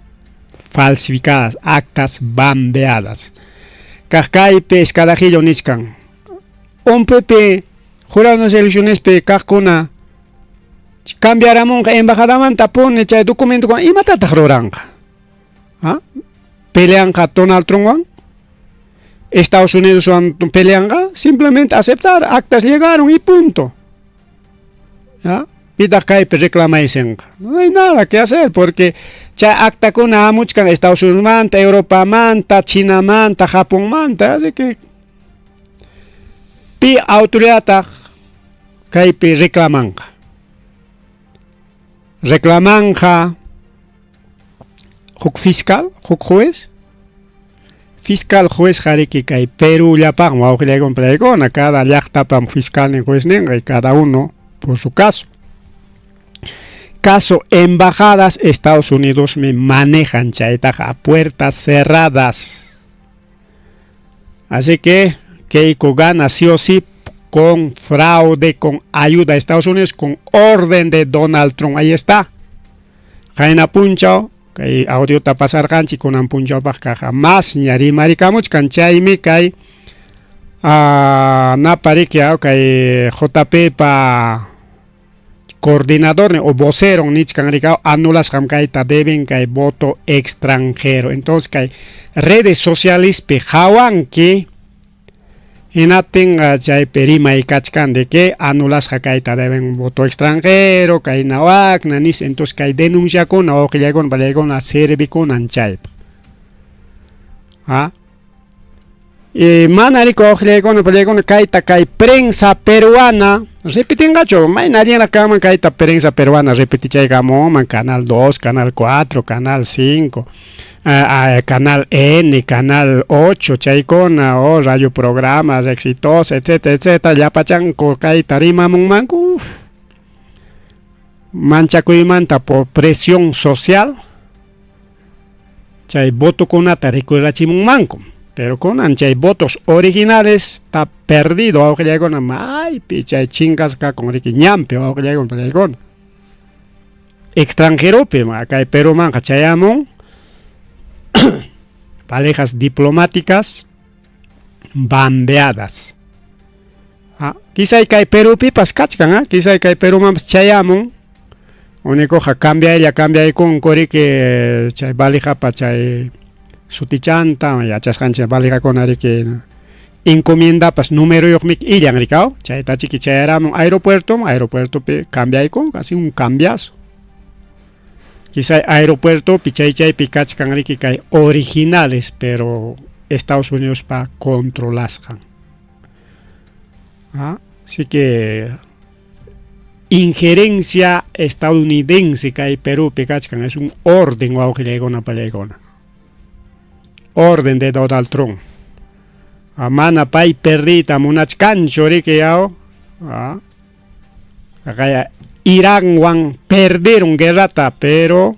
falsificadas, actas bambeadas. Kaq kaypi escadajillo nichkan. Umpipi jurado nacional eleccionespi kaqkuna cambiaramunqa embajadamanta puni chay documentokuna imatataq ruranqa? ¿Ah? Peleanqa Donald Trumpwan Estados Unidos peleanqa simplemente aceptar actas llegaron y punto. ¿Ya? Pitaq kaypi reclamaysinqa. No hay nada que hacer porque chay actakuna hamuchkan Estados Unidosmanta, Europamanta, Chinamanta, Japonmanta, así que pi autoridadtaq kaypi reclamanqa. Reclamanqa huk fiscal, huk juez. Fiscal juez qariki kay Perú llapaqmi wawqillaykuna palaykuna, cada llaqtapam fiscalnin juezninqa y cada uno por su caso. Caso embajadas Estados Unidos me manejan chaytaqa a puertas cerradas. Así que Keiko gana sí o sí con fraude, con ayuda a Estados Unidos, con orden de Donald Trump. Ahí está. Qayna punchaw kay audiota pasarqanchik kunan punchawpaq kaqa mas ña rimarikamuchkan chaymi kay napariki kay JP pa coordinador o vocero nichkan rikaw anulasqam kayta deben kay voto extranjero. Entonces kay redes sociales pi hawanki Hinaptinqa chaypi rimay kachkan de que anulasqa kayta deben voto extranjero, kayna wakna nis, entonces kay denunciakuna wawqillaykuna pallaykuna servikunan chaypaq. ¿Ah? Y mana riki wawqillaykuna pallaykuna kayta kay prensa peruana repitinqachu, mayna allinraq kanman kayta prensa peruana repetichaykamunman Canal 2, Canal 4, Canal 5, Canal N, Canal 8, chaykuna o radio programas exitosos, etcétera, etcétera, llapachanku kayta rimamunmanku. Uf. Manchakuymanta por presión social chay votokunata rikurachimunmanku. Pero kunan chay votos originales está perdido, wawqillaykuna maypi chay chinkasqa kakun riki ñanpi wawqillaykuna pallaykuna. Extranjeropi kay Perumanqa chayamun valijas diplomáticas bambeadas. Ah, quizá kay Perupipas kachkan, ah, quizá kay Perumanpas chayamun. Unikuqa cambiaylla cambiaykunku riki chay valijapa chay sutichanta yachasqanchik valijakuna riki encomiendapas numeroyuqmi illan rikaw chayta chiki chayaramun aeropuerto aeropuertopi cambiaykun casi un cambiazo. Quizá aeropuertopi chay chaypi kachkan riki kay originales pero Estados Unidos pa controlasqan. ¿Ah? Así que injerencia estadounidense kay Perúpi kachkan es un orden wawqillaykuna pallaykuna. Orden de Donald Trump. Mana pay perdita munachkanchu riki yaw. ¿Ah? Iranwan perdieron guerrata, pero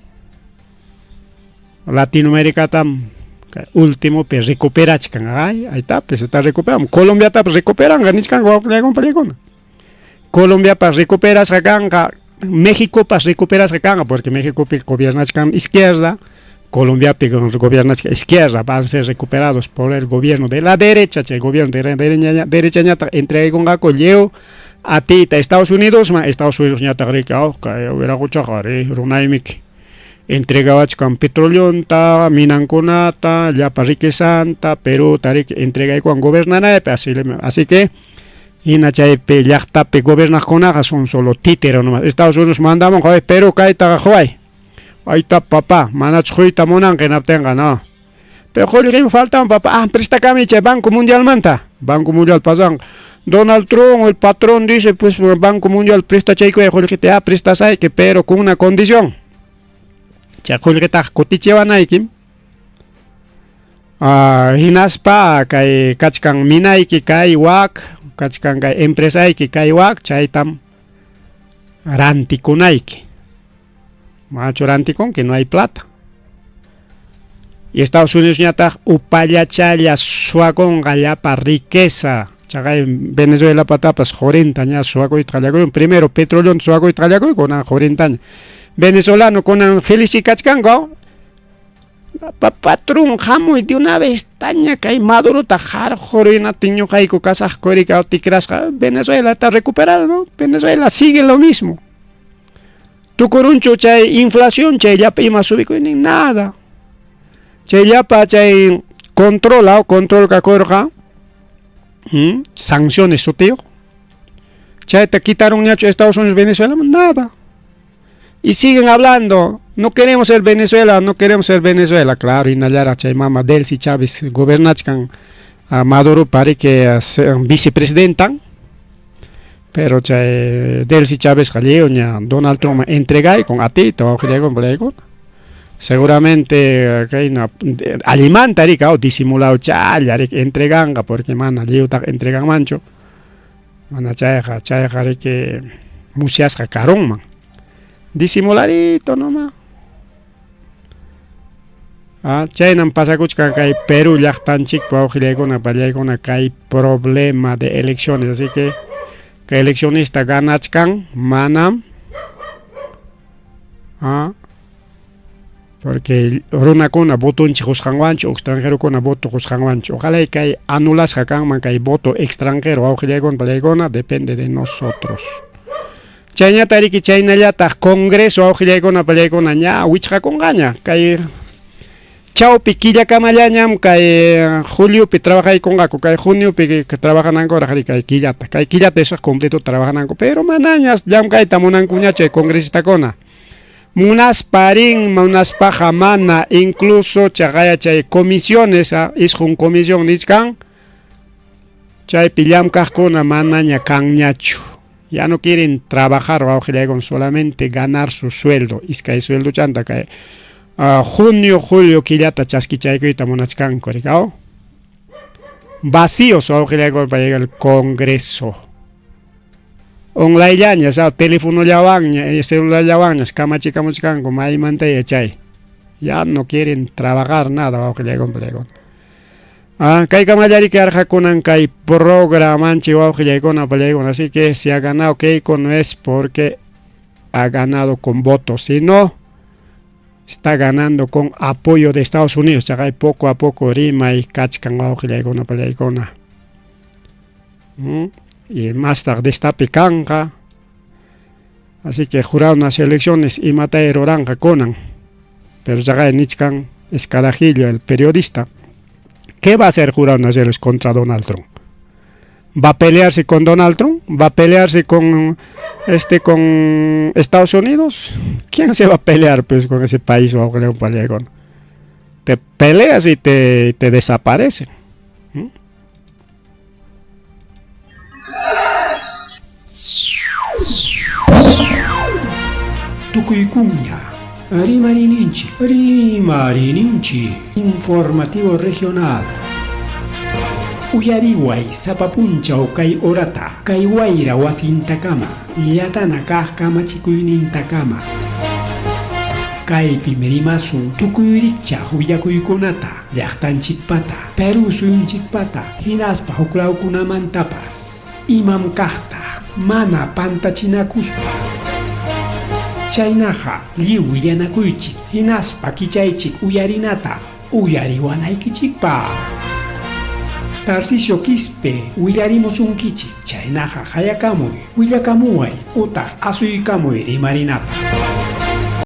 Latinoamérica tam último pe recuperachkan. Ay, ahí está, pues está recuperando. Colombia está recuperan, nichkan wawqillaykuna pallaykuna. Colombia pa recuperasqa kanqa, México pas recuperasqa kanqa, porque México pi gobiernachkan izquierda, Colombia pi gobiernachkan izquierda, van a ser recuperados por el gobierno de la derecha, chay gobierno de la derecha, derecha ñataq entregaykunqaku lliw atiyta Estados Unidos, ma Estados Unidos ñataq riki, oh, kay wiraquchaqa ri runaymiki entregawachkan petroleonta, minankunata, llapa riquezanta, Perúta riki entregaykuwan gobernanaypi, así, así que hina chaypi llaqtapi gobernaqkunaqa son solo títeres nomás. Estados Unidos mandamun, joder, Perú kaytaqa huay. Ahí está papá, manachu quyta munanqa hinaptinqa, no. Pero qullqimi faltan papá, ah, prestakami chay Banco Mundialmanta. Banco Mundial pasan. Donald Trump, el patrón dice, pues Banco Mundial presta chaykuy qullqita, ah, prestasayki, pero con una condición. Chay qullqitaqa kutichiwanaykim. Ah, hinaspa kay kachkan minayki kay wak, kachkan kay empresayki kay wak, chaytam rantikunayki. Manachu rantikunki, no hay plata. Y Estados Unidos ñataq upallachalla suwakunqa llapa riqueza. Chaqay Venezuela patapas qurinta ña suwakuyta qallakuyun. Primero petroleonta suwakuyta qallakuy, kunan qurintaña. Venezolano kunan feliz kachkanku. Patrón hamuy de una vez taña kay Madurota qarqurina ñuqayku kasaqku rika tikrasqa Venezuela está recuperado, ¿no? Venezuela sigue lo mismo. Tukurunchu chay inflación chay llapa ima subikuynin nada. Chay llapa chay controla o control kakurqa sanciones sutiyuq. Chayta quitaron ñachu Estados Unidos Venezuela, nada. Y siguen hablando, no queremos ser Venezuela, no queremos ser Venezuela. Claro, hinallaraq chay mama Delcy Chávez gobernachkan a Maduro pare que vicepresidenta. Pero chay Delcy Chávez lliw ña Donald Trump entregay con atiyta wawqillaykuna. Seguramente kayna allimanta rika disimulado challa riki entreganqa porque mana lliwtaqa entreganmanchu. Mana chayqa chayqa riki musyasqa karunman. Disimuladito nomás. Ah, chaynam pasakuchkan kay Perú llaqtanchikpa wawqillaykuna pallaykuna kay problema de elecciones, así que kay eleccionista ganachkan manam ah, porque runakuna votonchik qusqanwanchu extranjerokuna voto qusqanwanchu. Ojalá kay anulasqa kanman kay voto extranjero wawqillaykuna pallaykuna depende de nosotros. Chayñata riki chaynallataq Congreso wawqillaykuna pallaykuna ña wichqakunqaña kay Chawpi killakamallañam kay juliopi trabajaykunqaku, kay juniopi trabajanankuraq kay killata. Kay killata esaq completo trabajananku, pero manañas llamkayta munankuñachu chay congresistakuna. Munasparin, munaspaqa mana, incluso chaqaya chay comisiones, isqun comisión nichkan, chaypi llamkaqkuna manaña kanñachu. Ya no quieren trabajar, wawqillaykuna, solamente ganar su sueldo, iskay sueldo chanta kay junio, julio killata chaskichaykuyta munachkanku, rikaw. Vacíos, wawqillaykuna, para llegar al Congreso. Online-llaña, telefonollawanña, celularllawanña, kamachikamuchkanku, maymanta yachay. Ya no quieren trabajar nada, wawqillaykuna. Kay kamallari karqakunan kay programanchik, wawqillaykuna, pallaykuna. Así que si ha ganado Keiko no es porque ha ganado con votos, sino está ganando con apoyo de Estados Unidos. Chaqay poco a poco rimay kachkan, wawqillaykuna, pallaykuna. Y más tarde está picanja. Así que juraron las elecciones y mata ruranqa kunan. Pero chaqay nichkan Escarajillo, el periodista. ¿Qué va a hacer Jurado Nacional contra Donald Trump? ¿Va a pelearse con Donald Trump? ¿Va a pelearse con Estados Unidos? ¿Quién se va a pelear pues con ese país? Te peleas y te desaparecen. Tukuykuña, Rimarininchik, Rimarininchik, informativo regional. Uyariway sapa punchaw kay horata, kay wayra wasintakama, llatana kaq kamachikuynintakama. Kaypim rimasun tukuy rikchaq willakuykunata, llaqtanchikpata, Perú suyunchikpata, hinaspa huklawkunamantapas. Imam kaqta, mana pantachinakuspa. Chaynaqa lliw willanakuychik, hinaspa kichaychik uyarinata, uyariwanaykichikpaq. Tarcisio Quispe willarimusunkichik, chaynaqa hayakamuy, willakamuway, utaq asuykamuy rimarinapaq.